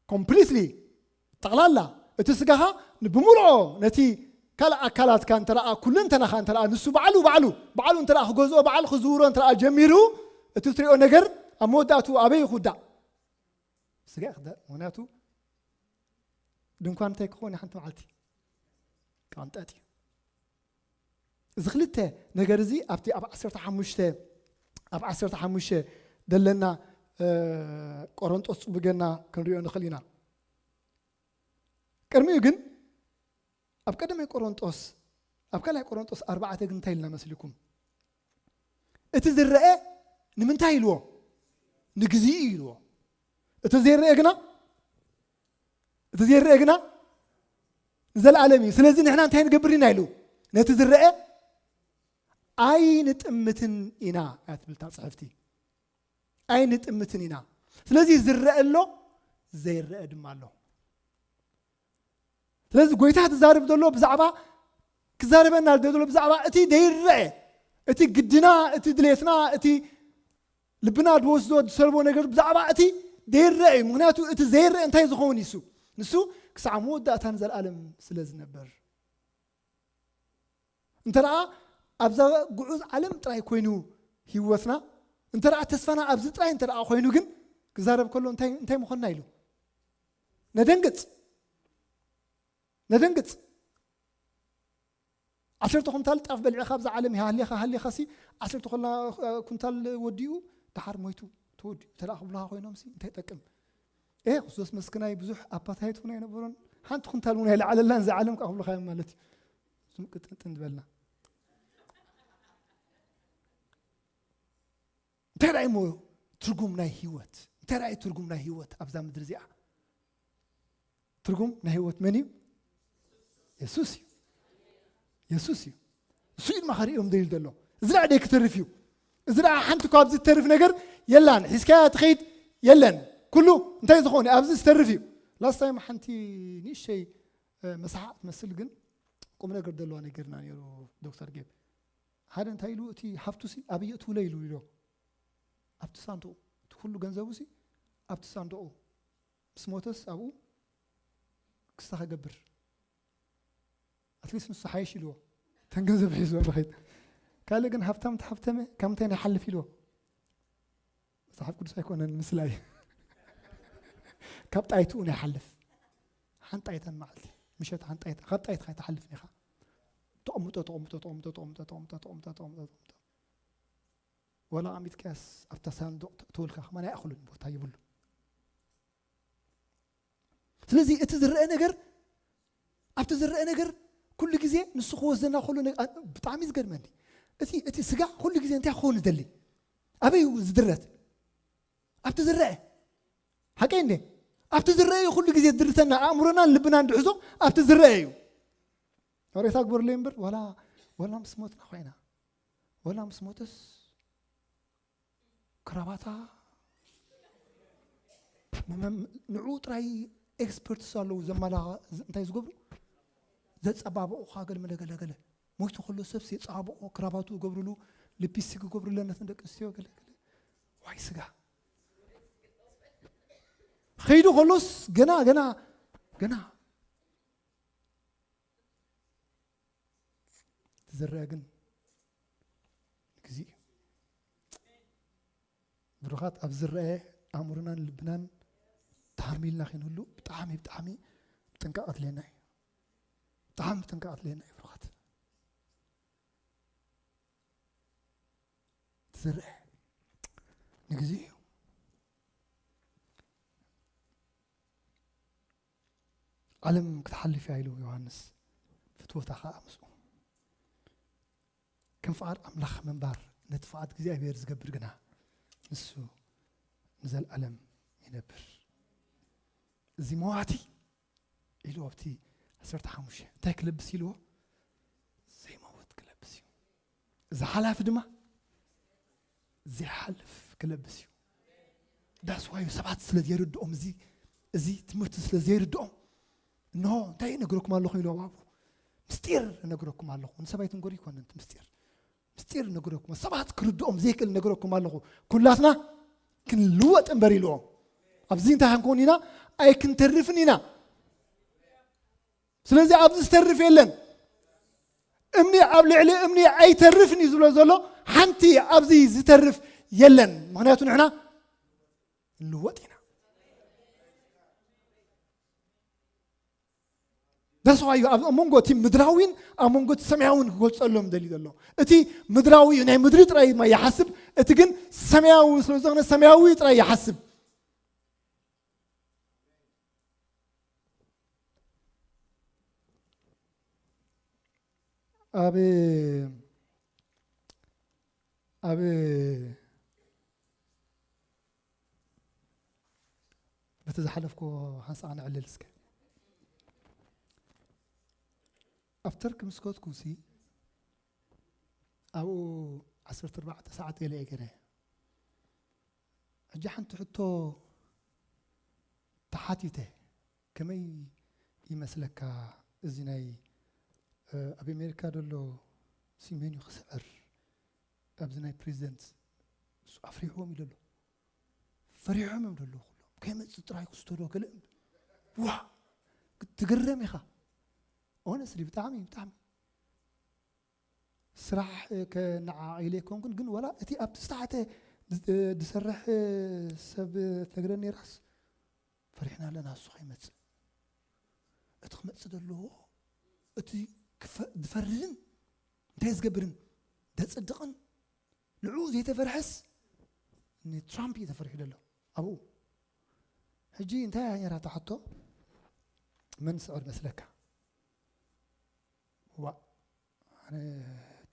ኮምፕሊትሊ፣ ጠቕላላ፣ እቲ ስጋኻ ብሙሉኦ ነቲ ካልእ ኣካላትካ እንተ ደኣ፣ ኩለንተናኻ እንተ ደኣ፣ ንሱ ባዕሉ፣ ባዕሉ፣ ባዕሉ እንተ ደኣ ክገዝኦ፣ ባዕሉ ክዝውሮ እንተ ደኣ ጀሚሩ፣ እቲ ትሪኦ ነገር ኣብ መወዳእቱ ኣበይ ክውዳእ? ስጋ ክውዳእ። ምኽንያቱ ድንኳን እንታይ ክኸውን ሓንቲ መዓልቲ? ክቕንጠጥ እዩ። እዚ ክልተ ነገር እዚ ኣብቲ ኣብ ዓሰርተ ሓሙሽተ፣ ኣብ ዓሰርተ ሓሙሽተ ደለና፣ እ፣ ቆሮንጦስ ጽቡገና ክንሪኦ ንኽእል ኢና። ቅድሚኡ ግን ኣብ ቀዳማይ ቆሮንጦስ፣ ኣብ ካልኣይ ቆሮንጦስ ኣርባዕተ ግን እንታይ ኢልና መስልኩም? እቲ ዝረአ ንምንታይ ኢልዎ? ንግዚኡ ኢልዎ። እቲ ዘይረአ ግና፣ እቲ ዘይረአ ግና ንዘለኣለም እዩ። ስለዚ ንሕና እንታይ ንገብር ኢና ኢሉ? ነቲ ዝረአ ኣይንጥምትን ኢና እያ ትብል እታ ጽሕፍቲ። ኣይንጥምትን ኢና። ስለዚ ዝረአ ኣሎ፣ ዘይረአ ድማ ኣሎ። ስለዚ ጎይታ ትዛረብ ዘሎ ብዛዕባ፣ ክዛረበና ዘሎ ብዛዕባ እቲ ዘይረአ፣ እቲ ግድና፣ እቲ ድሌትና፣ እቲ ልብና ዝወስዶ ዝሰልቦ ነገር ብዛዕባ እቲ ዘይረአ እዩ። ምኽንያቱ እቲ ዘይረአ እንታይ ዝኸውን እዩ? ንሱ ክሳዕ መወዳእታ ንዘለኣለም ስለ ዝነበር። እንተ ደኣ ኣብዛ ግዑዝ ዓለም ጥራይ ኮይኑ ህይወትና፣ እንተ ደኣ ተስፋና ኣብዚ ጥራይ እንተ ደኣ ኮይኑ ግን ክዛረብ ከሎ እንታይ፣ እንታይ ምኾንና ኢሉ? ነደንግጽ። ነደንግጽ። ዓሰርተ ኩንታል ጣፍ በሊዕኻ ኣብዛ ዓለም ሃሊኻ፣ ሃሊኻሲ ዓሰርተ ኩላ-፣ ኩንታል ወዲኡ ደሓር ሞይቱ ተወዲኡ። እንተ ደኣ ክብሉኻ ኮይኖምሲ እንታይ ይጠቅም? ኤ፣ ክርስቶስ መስክናይ ብዙሕ ኣፓታይት እውን ኣይነበሮን። ሓንቲ ኩንታል እውን ኣይለዓለላን እዛ ዓለም ከኣ ክብሉኻ እዮም ማለት እዩ። ዝም ቅጥንጥን ዝበልና። እንታይ ደኣ እሞ ትርጉም ናይ ህይወት? እንታይ ደኣ እዩ ትርጉም ናይ ህይወት ኣብዛ ምድሪ እዚኣ? ትርጉም ናይ ህይወት መን እዩ? የሱስ እዩ። የሱስ እዩ። እሱ እዩ ድማ ከርእዮም ደልዩ ዘሎ። እዚ ደኣ ደይ ክትርፍ እዩ። እዚ ደኣ ሓንቲ እኳ ኣብዚ ትተርፍ ነገር የላን። ሒዝካያ ትኸይድ የለን። ኩሉ እንታይ ዝኾነ ኣብዚ ዝተርፍ እዩ። ላስት ታይም ሓንቲ ንእሸይ፣ እ፣ መሳሓቕ ትመስል ግን ቁም ነገር ዘለዋ ነገርና ነይሩ ዶክተር ጌብ። ሓደ እንታይ ኢሉ፣ እቲ ሃብቱሲ ኣበይ የእትውለ ኢሉ ኢሎ። ኣብቲ ሳንዱቑ፣ እቲ ኩሉ ገንዘቡሲ ኣብቲ ሳንዱቑ። ምስ ሞተስ ኣብኡ ክስታ ክገብር። ኣትሊስት ንሱ ሓይሽ ኢልዎ። ተን ገንዘብ ሒዝዎ ንኸይድ። ካልእ ግን ሃብታም ተሃብተመ፣ ካብ ምንታይ ንሓልፍ ኢልዎ። መጽሓፍ ቅዱስ ኣይኮነን፣ ምስላ እዩ። ካብ ጣይትኡ ናይ ሓልፍ። ሓንጣይታ መዓልቲ፣ ምሸት ሓንጣይታ፣ ካብ ጣይትኻ ኣይትሓልፍን ኢኻ። ተቐምጦ፣ ተቐምጦ፣ ተቐምጦ፣ ተቐምጦ፣ ተቐምጦ፣ ተቐምጦ፣ ተቐምጦ፣ ተቐምጦ። ወላ ኣሚትካያስ ኣብታ ሳንዱቕ ተእትወልካ ከማን ኣይኣኽሉን፣ ቦታ ይብሉ። ስለዚ እቲ ዝረአ ነገር፣ ኣብቲ ዝረአ ነገር ኩሉ ግዜ ንሱ ክወስደና ከሎ ነ-፣ ኣ-፣ ብጣዕሚ ዝገርመኒ። እቲ፣ እቲ ስጋ ኩሉ ግዜ እንታይ ክኸውን ዝደሊ? ኣበይ እዩ ዝድረት? ኣብቲ ዝረአ። ሓቀይ እንዴ? ኣብቲ ዝረአ እዩ ኩሉ ግዜ ዝድርተና፣ ኣእምሮናን ልብናን ድሕዞ ኣብቲ ዝረአ እዩ። ሬሳ ግበርለይ እምበር፣ ዋላ፣ ዋላ ምስ ሞትና ኮይና፣ ዋላ ምስ ሞተስ ክራባታ መመም-፣ ንዑ ጥራይ ኤክስፐርትስ ኣለዉ ዘማላ-፣ ዝ-፣ እንታይ ዝገብሩ? ዘጸባብቑኻ ገለ መለ ገለ ገለ። ሞይቱ ከሎ ሰብስ የጸባብቑ፣ ክራባቱ ይገብሩሉ፣ ሊፕስቲክ ይገብሩለን ነተን ደቂ ኣንስትዮ ገለ ገለ። ዋይ ስጋ። ኸይዱ ከሎስ ገና፣ ገና፣ ገና። ዝረአ ግን ንግዜ እዩ። ብሩኻት፣ ኣብ ዝረአ ኣእምሮናን ልብናን ተሃርሚልና ከይንህሉ ብጣዕሚ፣ ብጣዕሚ ጥንቃቐ ኣድልየና እዩ። ብጣዕሚ ጥንቃቐ ኣድልየና እዩ ብሩኻት። ዝረአ ንግዜ እዩ። ዓለም ክትሓልፍ እያ ኢሉ ዮሃንስ፣ ፍትወታ ኸኣ ምስኡ። ከም ፍቓድ ኣምላኽ ምንባር፣ ነቲ ፍቓድ እግዚኣብሔር ዝገብር ግና ንሱ ንዘለኣለም ይነብር። እዚ መዋቲ ኢሉ ኣብቲ ዓሰርተ ሓሙሽተ እንታይ ክለብስ ኢልዎ? ዘይመውት ክለብስ እዩ። እዚ ሓላፊ ድማ ዘይሓልፍ ክለብስ እዩ። ዳስ ዋዩ ሰባት ስለ ዘይርድኦም፣ እዚ፣ እዚ ትምህርቲ ስለ ዘይርድኦም፣ እንሆ እንታይ እነግረኩም ኣለኹ ኢሉ ኣቡ፣ ምስጢር እነግረኩም ኣለኹ። ንሰብ ኣይትንገሩ ይኮነን እቲ ምስጢር። ምስጢር እነግረኩም፣ ሰባት ክርድኦም ዘይክእል እነግረኩም ኣለኹ። ኩላትና ክንልወጥ እምበር ኢልዎም። ኣብዚ እንታይ ክንከውን ኢና? ኣይክንተርፍን ኢና። ስለዚ ኣብዚ ዝተርፍ የለን። እምኒ ኣብ ልዕሊ እምኒ ኣይተርፍን እዩ ዝብሎ ዘሎ። ሓንቲ ኣብዚ ዝተርፍ የለን። ምኽንያቱ ንሕና ንልወጥ ኢና። ዳስዋዩ ኣብ መንጎ እቲ ምድራዊን ኣብ መንጎ እቲ ሰማያዊን ክገልጸሎም ደልዩ ዘሎ። እቲ ምድራዊ እዩ፣ ናይ ምድሪ ጥራይ ድማ ይሓስብ። እቲ ግን ሰማያዊ ስለ ዝኾነ ሰማያዊ ጥራይ ይሓስብ። ኣብ ኣብ በቲ ዝሓለፍኩ ሓንሳእ ነዕልል እስከ። ኣብ ተርክ ምስ ከድኩ ሲ ኣብኡ ዓሰርተ ኣርባዕተ ሰዓት ገለ እየ ገይረ። ሕጂ ሓንቲ ሕቶ ተሓቲተ፣ ከመይ ይመስለካ እዚ ናይ፣ እ፣ ኣብ ኣሜሪካ ዘሎ ሲ መን እዩ ክስዕር ኣብዚ ናይ ፕሬዚደንት እሱ ኣፍሪሕዎም እዩ ዘሎ። ፈሪሖም እዮም ዘለዉ ኩሎም። ከይመጽእ ጥራይ ክስቶ ዶ ገለ እምበር። ዋ! ክትግረም ኢኻ። ኦነስትሊ ብጣዕሚ፣ ብጣዕሚ። ስራሕ ከነዓቕ ኢለ ኣይኮንኩን፣ ግን ወላ እቲ ኣብቲ ዝተሓተ ዝ-፣ ዝሰርሕ ሰብ ተግረ ነይራስ ፈሪሕና ኣለና እሱ ከይመጽእ። እቲ ክመጽእ ዘለዎ፣ እቲ ክፈ-፣ ዝፈርድን እንታይ ዝገብርን ዘጽድቕን ንዕኡ ዘይተፈርሐስ ንትራምፕ እዩ ተፈሪሑ ዘሎ ኣብኡ። ሕጂ እንታይ እያ ነይራ እታ ሕቶ? መን ስዕር መስለካ? ዋ፣ ኣነ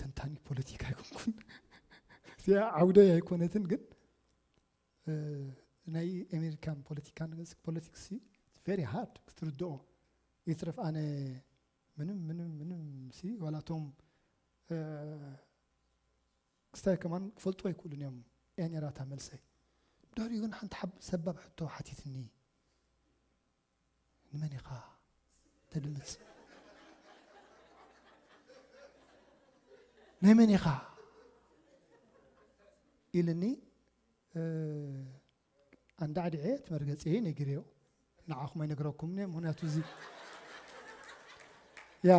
ተንታኒ ፖለቲካ ኣይኮንኩን። እዚኣ ዓውደይ ኣይኮነትን፣ ግን፣ እ፣ ናይ ኣሜሪካን ፖለቲካን ፖለቲክስ ሲ ቨሪ ሃርድ ክትርድኦ። ይትረፍ ኣነ ምንም፣ ምንም፣ ምንም ሲ ዋላ እቶም፣ እ፣ ክስታይ ከማን ክፈልጡ ኣይክእሉን እዮም። እያ ነይራ እታ መልሰይ። ድሕሪኡ ግን ሓንቲ ሓብ-፣ ሰባብ ሕቶ ሓቲትኒ። "ንመን ኢኻ ተድምጽ? ናይ መን ኢኻ?" ኢልኒ። እ፣ ኣንዳዕዲዐ እቲ መርገጺ ነጊረዮ። ንዓኹም ኣይነግረኩምን እየ፣ ምኽንያቱ እዚ፣ ያ፣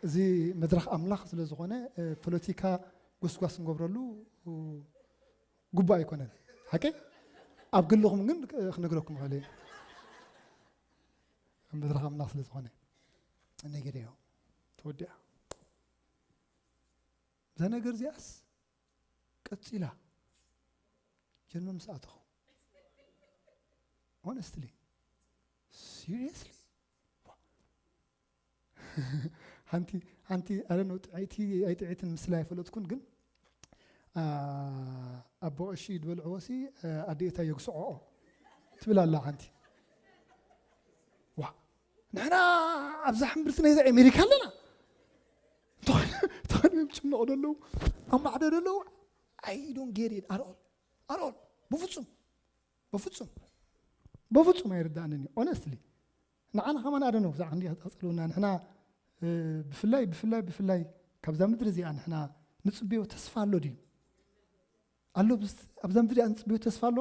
እዚ መድረኽ ኣምላኽ ስለ ዝኾነ፣ እ፣ ፖለቲካ ጎስጓስ ንገብረሉ፣ እ፣ ግቡእ ኣይኮነን። ሓቂ? ኣብ ግልኹም ግን ክነግረኩም እኽእል እየ። ኣብ መድረኽ ኣምላኽ ስለ ዝኾነ። ነጊረዮ። ተወዲኣ። እዛ ነገር እዚኣስ ቀጺላ። ጀርመን ምስ ኣተኹ። ኦነስትሊ። ሲሪየስሊ። ሓንቲ፣ ሓንቲ፣ ኣረ ነው ጥዕይቲ ኣይጥዕይትን ምስላ ኣይፈለጥኩን፣ ግን፣ ኣ፣ ኣቦ ቀሺ ዝበልዕዎ ሲ፣ ኣ፣ ኣዴታ የግስዖኦ ትብል ኣላ ሓንቲ። ዋ፣ ንሕና ኣብዛ ሕምብርቲ ናይዛ ኣሜሪካ ኣለና። እንተኾነ፣ እንተኾነ እዮም ጭነቑ ደለዉ፣ ኣብ ማዕዶ ደለዉ። I don't get it at all. At all. ብፍጹም። በፍጹም፣ በፍጹም ኣይርዳእንን እዩ። ኦነስትሊ፣ ንዓና ከማን ኣደነው፣ ብዛዕባ ክንዲ ኣጸልውና። ንሕና፣ እ፣ ብፍላይ፣ ብፍላይ፣ ብፍላይ ካብዛ ምድሪ እዚኣ ንሕና ንጽበዮ ተስፋ ኣሎ ድዩ? ኣሎ፣ ብስ-፣ ኣብዛ ምድሪ እዚኣ ንጽበዮ ተስፋ ኣሎ?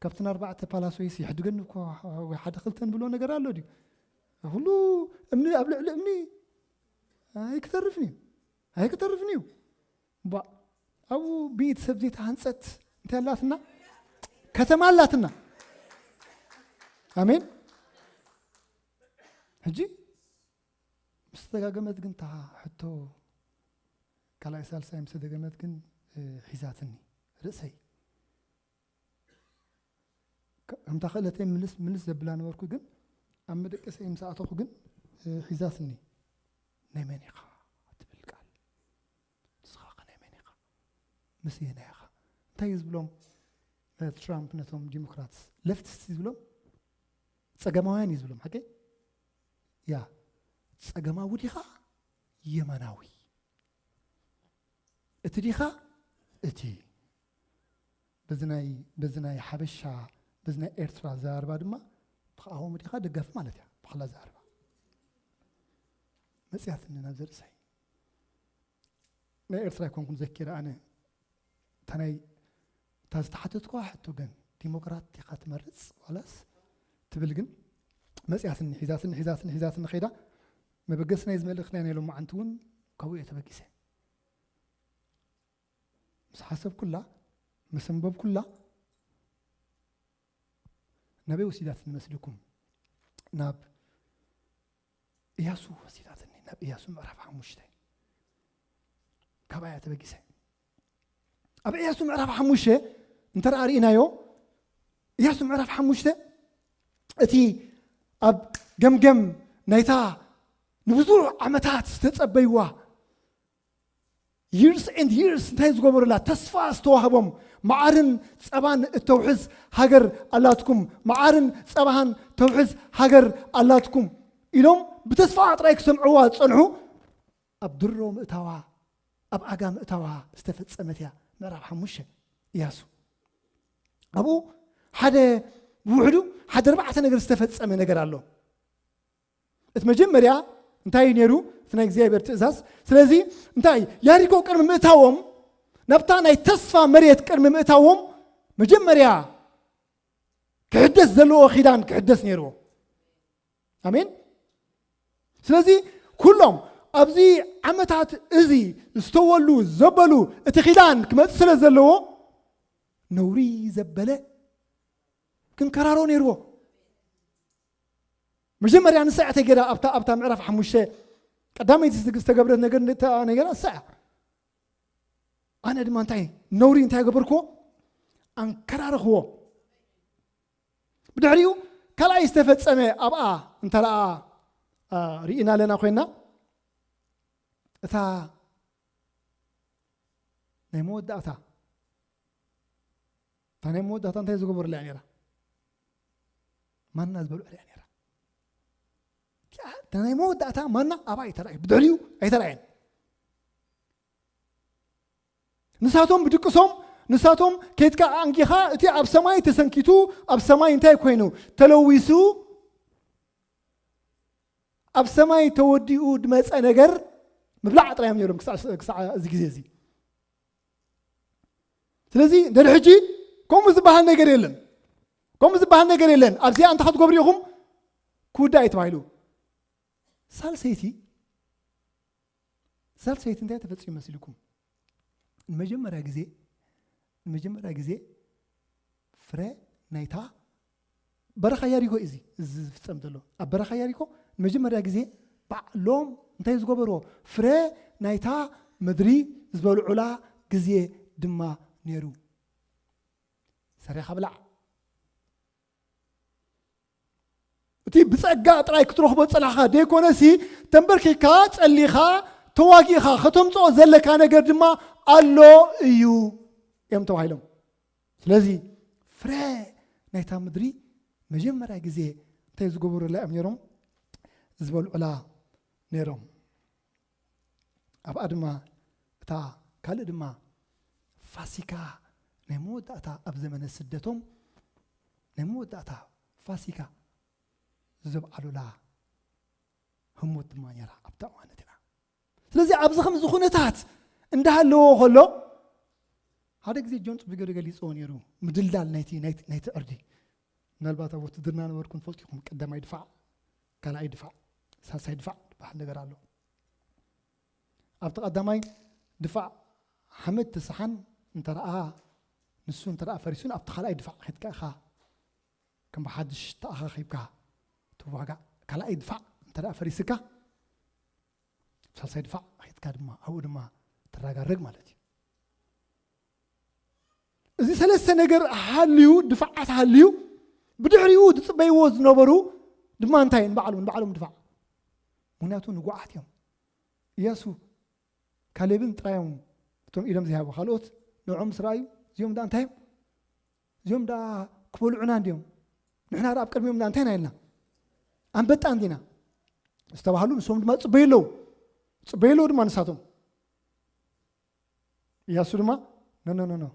ካብተን ኣርባዕተ ፓላስ ወይስ ይሕድገኒ እኮ ወይ ሓደ ክልተ ንብሎ ነገር ኣሎ ድዩ? ኩሉ እምኒ ኣብ ልዕሊ እምኒ ኣይክተርፍን እዩ። ኣይክተርፍን እዩ። እምባ፣ ኣብኡ ብኢድ ሰብ ዘይተሃንጸት እንታይ ኣላትና? ከተማ ኣላትና። ኣሜን። ሕጂ ምስ ተደጋገመት ግን፣ እታ ሕቶ ካልኣይ ሳልሳይ ምስ ተደገመት ግን፣ እ፣ ሒዛትኒ ርእሰይ። ከ-፣ ከምታ ክእለተይ ምልስ፣ ምልስ ዘብላ ነበርኩ፣ ግን ኣብ መደቀሰይ ምስ ኣተኹ ግን፣ እ፣ ሒዛትኒ። "ናይ መን ኢኻ?" ትብል ቃል። "ንስኻ ኸ ናይ መን ኢኻ? ምስ የናይ ኢኻ?" እንታይ እዩ ዝብሎም? እ፣ ትራምፕ ነቶም ዲሞክራትስ፣ ለፍትስ እዩ ዝብሎም? ጸገማውያን እዩ ዝብሎም፣ ሓቀይ? ያ፣ ጸገማዊ ዲኻ የማናዊ? እቲ ዲኻ እቲ? በዚ ናይ፣ በዚ ናይ ሓበሻ፣ በዚ ናይ ኤርትራ ኣዘራርባ ድማ ተቓዋሚ ዲኻ ደጋፊ ማለት እያ፣ ብኻልእ ኣዘራርባ። መጽያትኒ ናብዚ ርእሰይ። ናይ ኤርትራ ኣይኮንኩን ዘኪረ ኣነ። እታ ናይ፣ እታ ዝተሓተትኩዋ ሕቶ ግን፣ ዲሞክራት ዲኻ ትመርጽ ዋላስ ትብል ግን መጽያትኒ፣ ሒዛትኒ፣ ሒዛትኒ፣ ሒዛትኒ ከይዳ፣ መበገሲ ናይ ዝመልእኽቲ ናይ ሎማዓንቲ እውን ካብኡ እየ ተበጊሰ። ምስ ሓሰብኩላ፣ ምስ ኣንበብኩላ፣ ናበይ ወሲዳትኒ መስልኩም? ናብ እያሱ ወሲዳትኒ፣ ናብ እያሱ ምዕራፍ ሓሙሽተ። ካባያ ተበጊሰ። ኣብ እያሱ ምዕራፍ ሓሙሽተ እንተ ደኣ ርኢናዮ፣ እያሱ ምዕራፍ ሓሙሽተ እቲ ኣብ ገምገም ናይታ ንብዙሕ ዓመታት ዝተጸበይዋ፣ years and years እንታይ ዝገበሩላ፣ ተስፋ ዝተዋህቦም፣ መዓርን ጸባን እተውሕዝ ሃገር ኣላትኩም፣ መዓርን ጸባን ተውሕዝ ሃገር ኣላትኩም ኢሎም ብተስፋ ጥራይ ክሰምዕዋ ዝጸንሑ፣ ኣብ ድሮ ምእታዋ፣ ኣብ ኣጋ ምእታዋ ዝተፈጸመት እያ። ምዕራፍ ሓሙሽተ እያሱ። ኣብኡ ሓደ ብውሕዱ ሓደ ኣርባዕተ ነገር ዝተፈጸመ ነገር ኣሎ። እቲ መጀመርያ እንታይ እዩ ነይሩ? እቲ ናይ እግዚኣብሔር ትእዛዝ። ስለዚ እንታይ፣ ያሪኮ ቅድሚ ምእታዎም፣ ናብታ ናይ ተስፋ መሬት ቅድሚ ምእታዎም፣ መጀመርያ ክሕደስ ዘለዎ ኪዳን ክሕደስ ነይርዎ። ኣሜን። ስለዚ ኩሎም ኣብዚ ዓመታት እዚ ዝተወሉ ዘበሉ እቲ ኪዳን ክመጽእ ስለ ዘለዎ፣ ነውሪ ዘበለ ክንከራሮ ነይርዎ። መጀመርያ ንሳ እያ ተገይራ ኣብታ፣ ኣብታ ምዕራፍ ሓሙሽተ ቀዳመይቲ ዝተግ-፣ ዝተገብረት ነገር፣ እታ ነገራ ንሳ እያ። ኣነ ድማ እንታይ ነውሪ እንታይ ገበርክዎ? ኣንከራረኽዎ። ብድሕሪኡ ካልኣይ ዝተፈጸመ ኣብኣ እንተ ደኣ፣ አ፣ ርኢና ኣለና ኮይና፣ እታ ናይ መወዳእታ፣ እታ ናይ መወዳእታ እንታይ ዝገበሩላ እያ ነይራ? ማና ዝበልዑላ እያ ነይራ። እታ ናይ መወዳእታ ማና ኣብኣ እዩ ተራእዩ፣ ብድሕሪኡ ኣይተራእየን። ንሳቶም ብድቅሶም፣ ንሳቶም ኬድካ ኣንጊኻ፣ እቲ ኣብ ሰማይ ተሰንኪቱ፣ ኣብ ሰማይ እንታይ ኮይኑ ተለዊሱ፣ ኣብ ሰማይ ተወዲኡ ድመጸ ነገር ምብላዕ ጥራይ እዮም ነይሮም ክሳዕ፣ ክሳዕ እዚ ግዜ እዚ። ስለዚ እንደ ሕጂ ከምኡ ዝበሃል ነገር የለን። ከምኡ ዝበሃል ነገር የለን። ኣብዚኣ እንታይ ክትገብሩ ኢኹም? ክውዳእ እዩ ተባሂሉ። ሳልሰይቲ፣ ሳልሰይቲ እንታይ ተፈጺሙ መሲልኩም? ንመጀመርያ ግዜ፣ ንመጀመርያ ግዜ ፍረ ናይታ በረኻ ያሪኮ እዩ እዚ፣ እዚ ዝፍጸም ዘሎ። ኣብ በረኻ ያሪኮ ንመጀመርያ ግዜ ባዕሎም እንታይ ዝገበርዎ? ፍረ ናይታ ምድሪ ዝበልዑላ ግዜ ድማ ነይሩ። ሰሪኻ ብላዕ። እቲ ብጸጋ ጥራይ ክትረኽቦ ጸላኻ ደይኮነሲ፣ ተንበርኪኻ፣ ጸሊኻ፣ ተዋጊእኻ ከተምጽኦ ዘለካ ነገር ድማ ኣሎ እዩ እዮም ተባሂሎም። ስለዚ ፍረ ናይታ ምድሪ መጀመርያ ግዜ እንታይ ዝገበሩላ እዮም ነይሮም? ዝበልዑላ ነይሮም። ኣብኣ ድማ እታ ካልእ ድማ ፋሲካ ናይ መወዳእታ ኣብ ዘመነ ስደቶም ናይ መወዳእታ ፋሲካ ዘብዓሉላ ህሞት ድማ ነይራ ኣብታ እዋን እቲኣ። ስለዚ ኣብዚ ከምዚ ኩነታት እንዳሃለዎ ከሎ ሓደ ግዜ ጆን ጽቡቅ ገይሩ ገሊጽዎ ነይሩ። ምድልዳል ናይቲ፣ ናይቲ፣ ናይቲ ዕርዲ። ምናልባት ኣብ ውትድርና ነበርኩም ትፈልጡ ኢኹም። ቀዳማይ ድፋዕ፣ ካልኣይ ድፋዕ፣ ሳልሳይ ድፋዕ ዝበሃል ነገር ኣሎ። ኣብቲ ቀዳማይ ድፋዕ ሓመድ ተሰሓን እንተ ደኣ ንሱ እንተ ደኣ ፈሪሱን ኣብቲ ካልኣይ ድፋዕ ኸይድካ ኢኻ ከም ብሓድሽ ተኣኻኺብካ ትዋጋእ። ካልኣይ ድፋዕ እንተ ደኣ ፈሪስካ ሳልሳይ ድፋዕ ኸይድካ ድማ ኣብኡ ድማ ትረጋረግ ማለት እዩ። እዚ ሰለስተ ነገር ሃልዩ፣ ድፋዓት ሃልዩ፣ ብድሕሪኡ ዝጽበይዎ ዝነበሩ ድማ እንታይ ንባዕሎም፣ ንባዕሎም ድፋዕ። ምኽንያቱ ንጉዓት እዮም። ኢያሱ ካሌብን ጥራዮም እቶም ኢዶም ዝሃቡ፣ ካልኦት ንዕኦም ምስ ረኣዩ፣ እዚኦም ደኣ እንታይ እዮም? እዚኦም ደኣ ክበልዑና እንድዮም? ንሕና ደኣ ኣብ ቅድሚኦም ደኣ እንታይ ኢና ኢልና? ኣንበጣ እንዲና ዝተባህሉ፣ ንሶም ድማ ጽበዩ ኣለዉ። ጽበዩ ኣለዉ ድማ ንሳቶም። ኢያሱ ድማ፣ "ኖ፣ ኖ፣ ኖ፣ ኖ።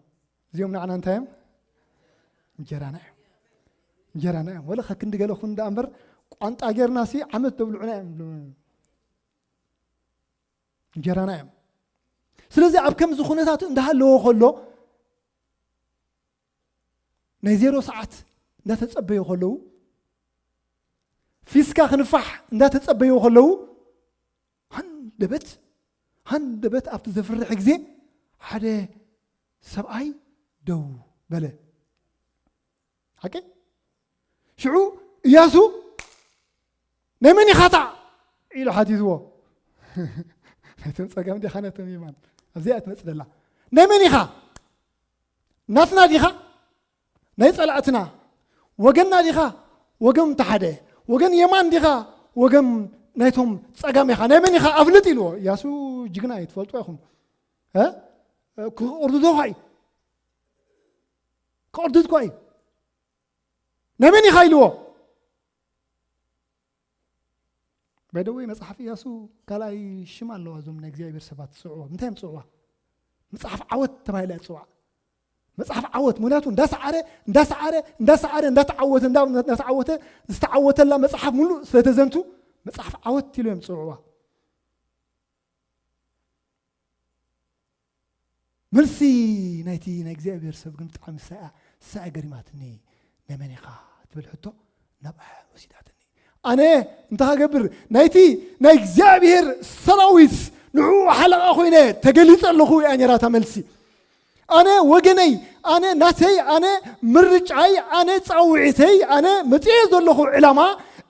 እዚኦም ንዓና እንታይ እዮም? እንጀራና እዮም። እንጀራና እዮም። ወላ ከክንዲ ገለ ኩን ደኣ እምበር፣ ቋንጣ ጌርናሲ ዓመት ተብልዑና እዮም። እንጀራና እዮም." ስለዚ ኣብ ከምዚ ኩነታት እንዳሃለዎ ከሎ፣ ናይ ዜሮ ሰዓት እንዳተጸበዩ ከለዉ፣ ፊስካ ክንፋሕ እንዳተጸበዩ ከለዉ፣ ሃንደበት፣ ሃንደበት ኣብቲ ዘፍርሕ ግዜ ሓደ ሰብኣይ ደው በለ። ሓቂ? ሽዑ እያሱ፣ "ናይ መን ኢኻ እታ?" ኢሉ ሓቲትዎ። ናይቶም ጸጋም ዲኻ፣ ናይቶም የማን? ኣብዚኣ ትመጽእ ዘላ። "ናይ መን ኢኻ? ናትና ዲኻ? ናይ ጸላእትና ወገንና ዲኻ? ወገን ተሓደ ወገን የማን ዲኻ? ወገን ናይቶም ጸጋም ኢኻ? ናይ መን ኢኻ? ኣፍልጥ" ኢልዎ። እያሱ ጅግና እዩ፣ ትፈልጥዎ ኢኹም። እ? ክቕርድዶ ኳ እዩ። ክቕርድድ ኳ እዩ። "ናይ መን ኢኻ?" ኢልዎ። ባይደወይ መጽሓፍ እያሱ ካልኣይ ሽም ኣለዋ። እዞም ናይ እግዚኣብሔር ሰባት ዝጽውዕዋ፣ እንታይ እዮም ዝጽውዕዋ? መጽሓፍ ዓወት ተባሂላ እያ ትጽዋዕ። መጽሓፍ ዓወት፣ ምክንያቱ እንዳሰዓረ እንዳሰዓረ እንዳሰዓረ እንዳተዓወተ እንዳ- እንዳተዓወተ ዝተዓወተላ መጽሓፍ ሙሉእ ስለተዘንቱ መጽሓፍ ዓወት ኢሉ እዮም ዝጽውዕዋ። መልሲ ናይቲ ናይ እግዚኣብሔር ሰብ ግን ብጣዕሚ ሳያ ሳያ ገሪማትኒ። "ናይ መን ኢኻ?" ትብል ሕቶ ናብኣ ወሲዳትኒ። ኣነ እንታይ ክገብር? ናይቲ ናይ እግዚኣብሔር ሰራዊት ንዕኡ ሓለቓ ኮይነ ተገሊጸ ኣለኹ እያ ነይራ እታ መልሲ። ኣነ ወገነይ፣ ኣነ ናተይ፣ ኣነ ምርጫይ፣ ኣነ ጻውዒተይ፣ ኣነ መጽኤ ዘለኹ ዕላማ፣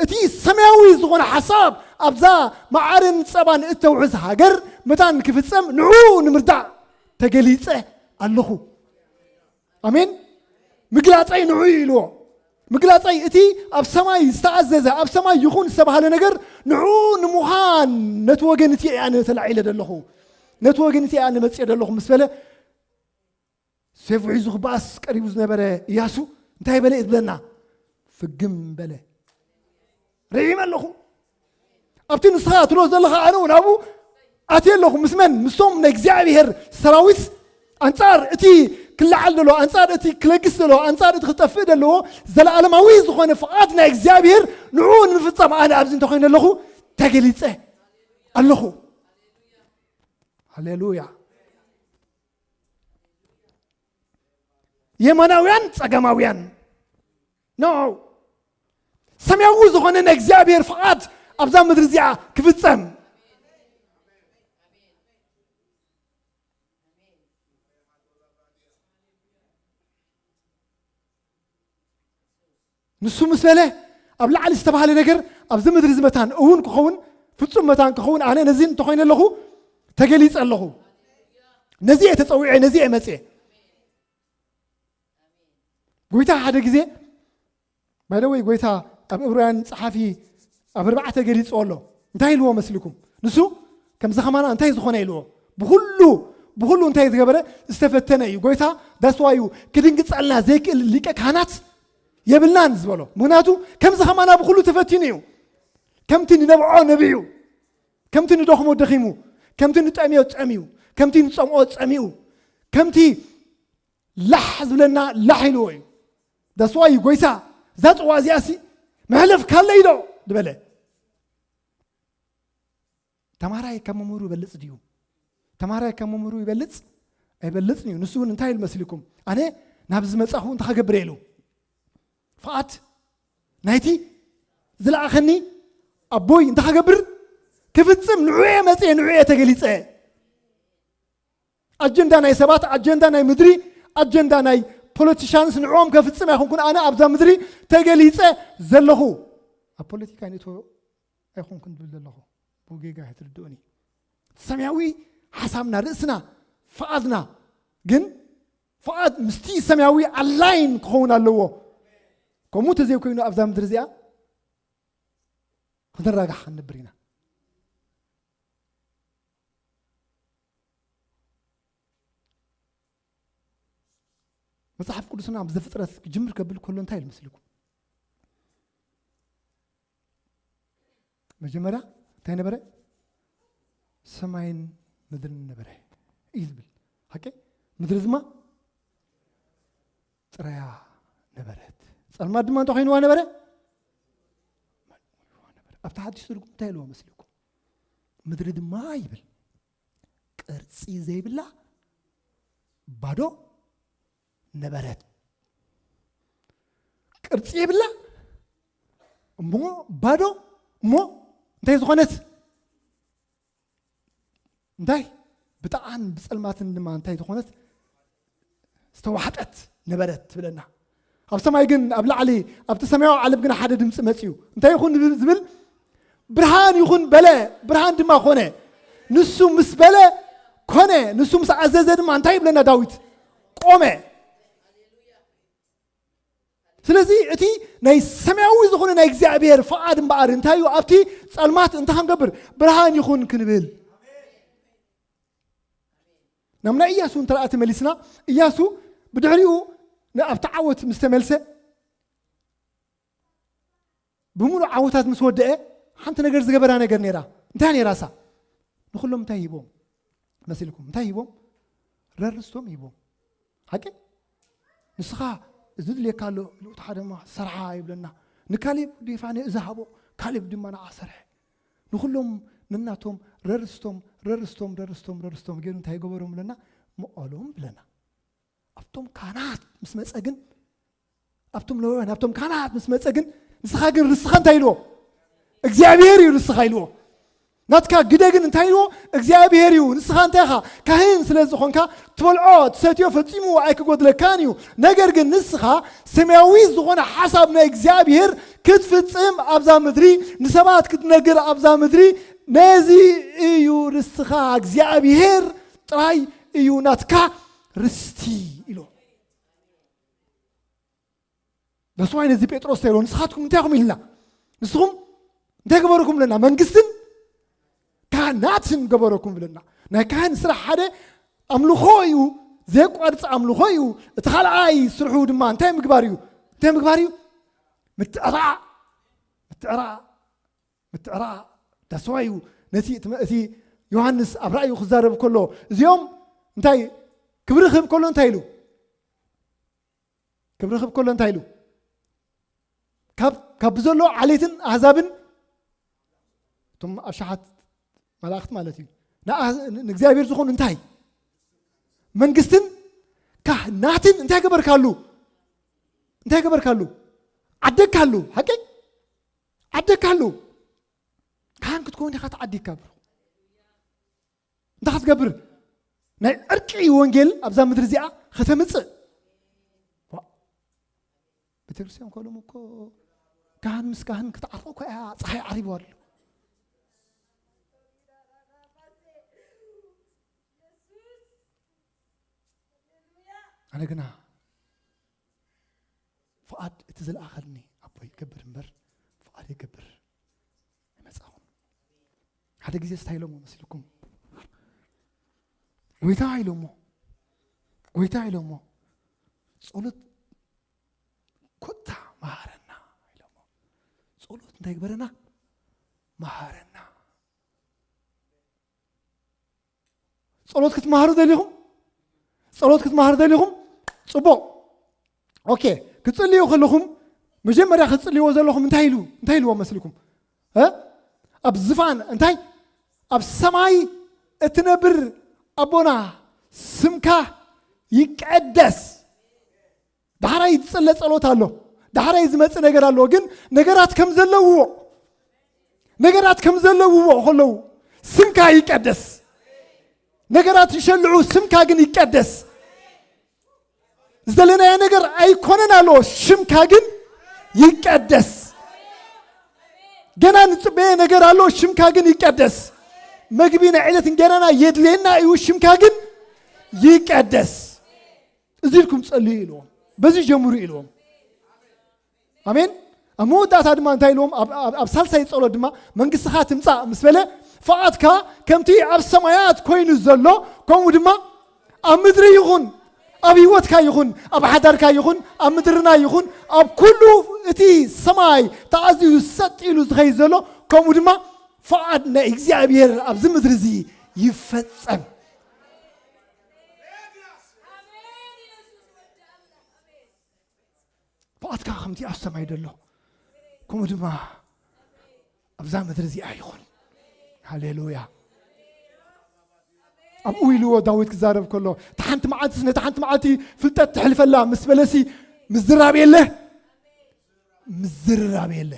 እቲ ሰማያዊ ዝኾነ ሓሳብ ኣብዛ መዓርን ጸባን እተውሕዝ ሃገር መታን ክፍጸም ንዕኡ ንምርዳእ ተገሊጸ ኣለኹ። ኣሜን። ምግላጸይ ንዑ እዩ ኢልዎ። ምግላጸይ እቲ ኣብ ሰማይ ዝተኣዘዘ፣ ኣብ ሰማይ ይኹን ዝተባህለ ነገር ንዑ ንምዃን ነቲ ወገን እቲ እየ ኣነ ተላዒለ ዘለኹ። ነቲ ወገን እቲ እየ ኣነ መጽየ ዘለኹ ምስ በለ፣ ሴፉ ሒዙ ክበኣስ ቀሪቡ ዝነበረ እያሱ እንታይ በለ እዩ ዝብለና? ፍግም በለ። ርዒመ ኣለኹ። ኣብቲ ንስኻ ትብሎ ዘለኻ ኣነ እውን ኣብኡ ኣትየ ኣለኹ። ምስ መን? ምስቶም ናይ እግዚኣብሔር ሰራዊት ኣንጻር እቲ ክለዓል ዘለዎ፣ ኣንጻር እቲ ክለግስ ዘለዎ፣ ኣንጻር እቲ ክጠፍእ ዘለዎ ዘለዓለማዊ ዝኾነ ፍቓድ ናይ እግዚኣብሔር ንዕኡ ንምፍጻም ኣነ ኣብዚ እንተኾይነ ኣለኹ ተገሊጸ ኣለኹ። ሃሌሉያ። የማናውያን ጸጋማውያን ኖ፣ ሰማያዊ ዝኾነ ናይ እግዚኣብሔር ፍቓድ ኣብዛ ምድሪ እዚኣ ክፍጸም። ንሱ ምስ በለ ኣብ ላዕሊ ዝተባህለ ነገር ኣብዚ ምድሪ እዚ መታን እውን ክኸውን፣ ፍጹም መታን ክኸውን ኣነ ነዚ እንተኾይነ ኣለኹ ተገሊጸ ኣለኹ። ነዚ እየ ተጸዊዐ፣ ነዚ እየ መጽኤ። ጎይታ ሓደ ግዜ ባይደወይ ጎይታ ኣብ እብራውያን ጸሓፊ ኣብ ኣርባዕተ ገሊጽዎ ኣሎ። እንታይ ኢልዎ መስልኩም? ንሱ ከምዚ ከማና እንታይ ዝኾነ ኢልዎ? ብኹሉ ብኹሉ እንታይ ዝገበረ ዝተፈተነ እዩ። ጎይታ ዳስዋዩ ክድንግጸልና ዘይክእል ሊቀ ካህናት የብልናን ዝበሎ። ምክንያቱ ከምዚ ከማና ብኹሉ ተፈቲኑ እዩ። ከምቲ ንነብዖ ነቢዩ፣ ከምቲ ንደኽሞ ደኺሙ፣ ከምቲ ንጠምዮ ጸሚዩ፣ ከምቲ ንጸምኦ ጸሚኡ፣ ከምቲ ላሕ ዝብለና ላሕ ኢልዎ እዩ። ዳስዋይ ጎይታ እዛ ጽዋ እዚኣሲ መሕለፍ ካለይ ዶ ዝበለ። ተማራይ ካብ መምህሩ ይበልጽ ድዩ? ተማራይ ካብ መምህሩ ይበልጽ ኣይበልጽን እዩ። ንሱ እውን እንታይ ኢሉ መስልኩም? ኣነ ናብ ዝመጻኹ እንታይ ክገብር ኢሉ ፍቓድ ናይቲ ዝለኣኸኒ ኣቦይ እንታይ ክገብር ክፍጽም ንዑ እየ መጽየ ንዑ እየ ተገሊጸ። ኣጀንዳ ናይ ሰባት ኣጀንዳ ናይ ምድሪ ኣጀንዳ ናይ ፖለቲሻንስ ንዕኦም ከፍጽም ኣይኮንኩን ኣነ ኣብዛ ምድሪ ተገሊጸ ዘለኹ። ኣብ ፖለቲካ ንእቶ ኣይኮንኩን ዝብል ዘለኹ ብጌጋ ኣይትርድኡኒ። ሰማያዊ ሓሳብና ርእስና ፍቓድና ግን ፍቓድ ምስቲ ሰማያዊ ኣላይን ክኸውን ኣለዎ። ከምኡ ተዘይኮይኑ ኣብዛ ምድሪ እዚኣ ክንራጋሕ ክንነብር ኢና። መጽሓፍ ቅዱስና ኣብ ዘፍጥረት ክጅምር ከብል ከሎ እንታይ ኢሉ መስልኩም? መጀመርያ እንታይ ነበረ? ሰማይን ምድርን ነበረ እዩ ዝብል። ሓቂ? ምድሪ ድማ ጥራያ ነበረት። ጸልማት ድማ እንታይ ኮይንዋ ነበረ? ኣብቲ ሓድሽ ትርጉም እንታይ ኢልዎ መስልኩም? ምድሪ ድማ ይብል ቅርጺ ዘይብላ ባዶ ነበረት። ቅርጺ የብላ እሞ ባዶ እሞ እንታይ ዝኾነት? እንታይ? ብጣዕን ብጸልማትን ድማ እንታይ ዝኾነት? ዝተዋሕጠት ነበረት ትብለና። ኣብ ሰማይ ግን፣ ኣብ ላዕሊ ኣብቲ ሰማያዊ ዓለም ግን ሓደ ድምፂ መፅዩ። እንታይ ይኹን ዝብል? ብርሃን ይኹን በለ፣ ብርሃን ድማ ኮነ። ንሱ ምስ በለ ኮነ፣ ንሱ ምስ ኣዘዘ ድማ እንታይ ይብለና ዳዊት? ቆመ። ስለዚ እቲ ናይ ሰማያዊ ዝኾነ ናይ እግዚኣብሔር ፍቓድ እምበኣር እንታይ እዩ? ኣብቲ ጸልማት እንታይ ክንገብር? ብርሃን ይኹን ክንብል። ናብ ናይ ኢያሱ እንተ ደኣ ተመሊስና፣ ኢያሱ ብድሕሪኡ ን-፣ ኣብቲ ዓወት ምስ ተመልሰ፣ ብምሉእ ዓወታት ምስ ወደአ፣ ሓንቲ ነገር ዝገበራ ነገር ነይራ። እንታይ ነይራ እሳ? ንኹሎም እንታይ ሂቦም መሲልኩም? እንታይ ሂቦም? ረር ርስቶም ሂቦም። ሓቂ? ንስኻ እዚ ድልየካ ኣሎ፣ ልኡት ሓደ ድማ ሰርሓ ይብለና። ንካሌብ ወዲ የፋነ እዚ ሃቦ፣ ካሌብ ድማ ንዓ ሰርሐ። ንኹሎም ነናቶም ረር ርስቶም፣ ረር ርስቶም፣ ረር ርስቶም፣ ረር ርስቶም ገይሩ እንታይ ገበሮም ብለና? መቐሎም ብለና። ኣብቶም ካህናት ምስ መጸ ግን፣ ኣብቶም ሌዋውያን፣ ኣብቶም ካህናት ምስ መጸ ግን፣ ንስኻ ግን ርስኻ እንታይ ኢልዎ? እግዚኣብሔር እዩ ርስኻ ኢልዎ። ናትካ ግደ ግን እንታይ ኢልዎ? እግዚኣብሔር እዩ። ንስኻ እንታይ ኢኻ? ካህን ስለ ዝኾንካ ትበልዖ፣ ትሰትዮ ፈጺሙ ኣይክጎድለካን እዩ። ነገር ግን ንስኻ ሰማያዊ ዝኾነ ሓሳብ ናይ እግዚኣብሔር ክትፍጽም ኣብዛ ምድሪ፣ ንሰባት ክትነግር ኣብዛ ምድሪ፣ ነዚ እዩ ርስኻ። እግዚኣብሔር ጥራይ እዩ ናትካ ርስቲ ኢልዎ። በስዋይ ነዚ ጴጥሮስ ተይሎ፣ ንስኻትኩም እንታይ ኢኹም ኢልና? ንስኹም እንታይ ገበረኩም ብለና? መንግስትን ካህናትን ገበረኩም ብለና። ናይ ካህን ስራሕ ሓደ ኣምልኾ እዩ፣ ዘየቋርጽ ኣምልኾ እዩ። እቲ ካልኣይ ስርሑ ድማ እንታይ ምግባር እዩ? እንታይ ምግባር እዩ? ምትዕራቕ፣ ምትዕራቕ፣ ምትዕራቕ። ዳስዋይ እዩ ነቲ፣ እቲ፣ እቲ ዮሃንስ ኣብ ራእዩ ክዛረብ ከሎ፣ እዚኦም እንታይ ክብሪ ክህብ ከሎ እንታይ ኢሉ? ክብሪ ክህብ ከሎ እንታይ ኢሉ? ካብ፣ ካብ ብዘሎ ዓሌትን ኣህዛብን፣ እቶም ኣሽሓት መላእኽቲ ማለት እዩ። ንኣ-፣ ንእግዚኣብሔር ዝኾኑ እንታይ? መንግስትን ካህናትን እንታይ ገበርካሉ? እንታይ ገበርካሉ? ዓደግካሉ። ሓቂ? ዓደግካሉ። ካህን ክትከውን ኢኻ ተዓዲግካ፣ ብሮ። እንታይ ክትገብር? ናይ ዕርቂ ወንጌል ኣብዛ ምድሪ እዚኣ ከተምጽእ። ዋ። ቤተክርስትያን ከሎም እኮ ካህን ምስ ካህን ክትዓርቆ እኮ እያ፣ ፀሓይ ዓሪቡ ኣሎ። ኣነ ግና ፍቓድ እቲ ዝለኣኸልኒ ኣቦይ ይገብር እምበር፣ ፍቓድ ይገብር ኣይመጻኹን። ሓደ ግዜ እንታይ ኢሎሞ መስልኩም? ጎይታ ኢሎሞ፣ ጎይታ ኢሎሞ፣ ጸሎት ኮታ መሃረና ኢሎሞ። ጸሎት እንታይ ግበረና? መሃረና። ጸሎት ክትመሃሩ ደሊኹም? ጸሎት ክትመሃሩ ደሊኹም? ጽቡቕ። ኦኬ፣ ክትጽልዩ ከለኹም መጀመርያ ክትጽልይዎ ዘለኹም እንታይ ኢሉ? እንታይ ኢልዎ መስልኩም? እ? ኣብ ዝፋን እንታይ? ኣብ ሰማይ እትነብር ኣቦና፣ ስምካ ይቀደስ። ዳሕራይ ዝጽለ ጸሎት ኣሎ። ዳሕራይ ዝመጽእ ነገር ኣሎ። ግን ነገራት ከም ዘለውዎ፣ ነገራት ከም ዘለውዎ ከለዉ ስምካ ይቀደስ። ነገራት ይሸልዑ፣ ስምካ ግን ይቀደስ። ዝደለናዮ ነገር ኣይኮነን ኣሎ፣ ሽምካ ግን ይቀደስ። ገና ንጽበየ ነገር ኣሎ፣ ሽምካ ግን ይቀደስ። መግቢ ናይ ዕለት እንጌራና የድልየና እዩ፣ ሽምካ ግን ይቀደስ። እዚ ኢልኩም ጸልዩ ኢልዎም፣ በዚ ጀምሩ ኢልዎም። ኣሜን። ኣብ መወዳእታ ድማ እንታይ ኢልዎም? ኣብ፣ ኣብ፣ ኣብ ሳልሳይ ጸሎት ድማ መንግስትኻ ትምጻእ ምስ በለ፣ ፍቓድካ ከምቲ ኣብ ሰማያት ኮይኑ ዘሎ፣ ከምኡ ድማ ኣብ ምድሪ ይኹን፣ ኣብ ህይወትካ ይኹን፣ ኣብ ሓዳርካ ይኹን፣ ኣብ ምድርና ይኹን፣ ኣብ ኩሉ እቲ ሰማይ ተኣዝዩ ሰጥ ኢሉ ዝኸይድ ዘሎ፣ ከምኡ ድማ ፍቓድ ናይ እግዚኣብሔር ኣብዚ ምድሪ እዚ ይፈጸም። ፍቓድካ ከምቲ ኣብ ሰማይ ዘሎ፣ ከምኡ ድማ ኣብዛ ምድሪ እዚኣ ይኹን። ሃሌሉያ። ኣብኡ ኢልዎ ዳዊት ክዛረብ ከሎ፣ "እታ ሓንቲ መዓልትስ ነታ ሓንቲ መዓልቲ ፍልጠት ተሕልፈላ" ምስ በለሲ፣ ምዝራብ የለ፣ ምዝራብ የለ።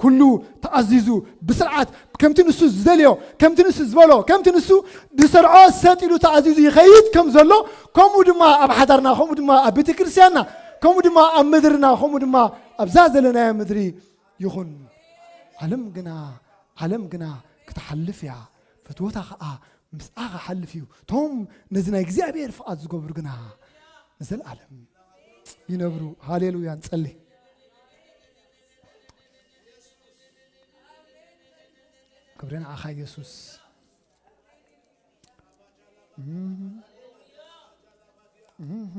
ኩሉ ተኣዚዙ ብስርዓት ከምቲ ንሱ ዝደልዮ፣ ከምቲ ንሱ ዝበሎ፣ ከምቲ ንሱ ዝሰርዖ ሰጥ ኢሉ ተኣዚዙ ይኸይድ ከም ዘሎ፣ ከምኡ ድማ ኣብ ሓዳርና፣ ከምኡ ድማ ኣብ ቤተ ክርስቲያንና፣ ከምኡ ድማ ኣብ ምድርና፣ ከምኡ ድማ ኣብዛ ዘለናዮ ምድሪ ይኹን። ዓለም ግና፣ ዓለም ግና ክትሓልፍ እያ፣ ፍትወታ ኸዓ ምስኣ ክሓልፍ እዩ። እቶም ነዚ ናይ እግዚኣብሔር ፍቓድ ዝገብሩ ግና ንዘለኣለም ይነብሩ። ሃሌሉያ። ንጸሊ። ክብሪ ንዓኻ ኢየሱስ። እህ፣ እህ።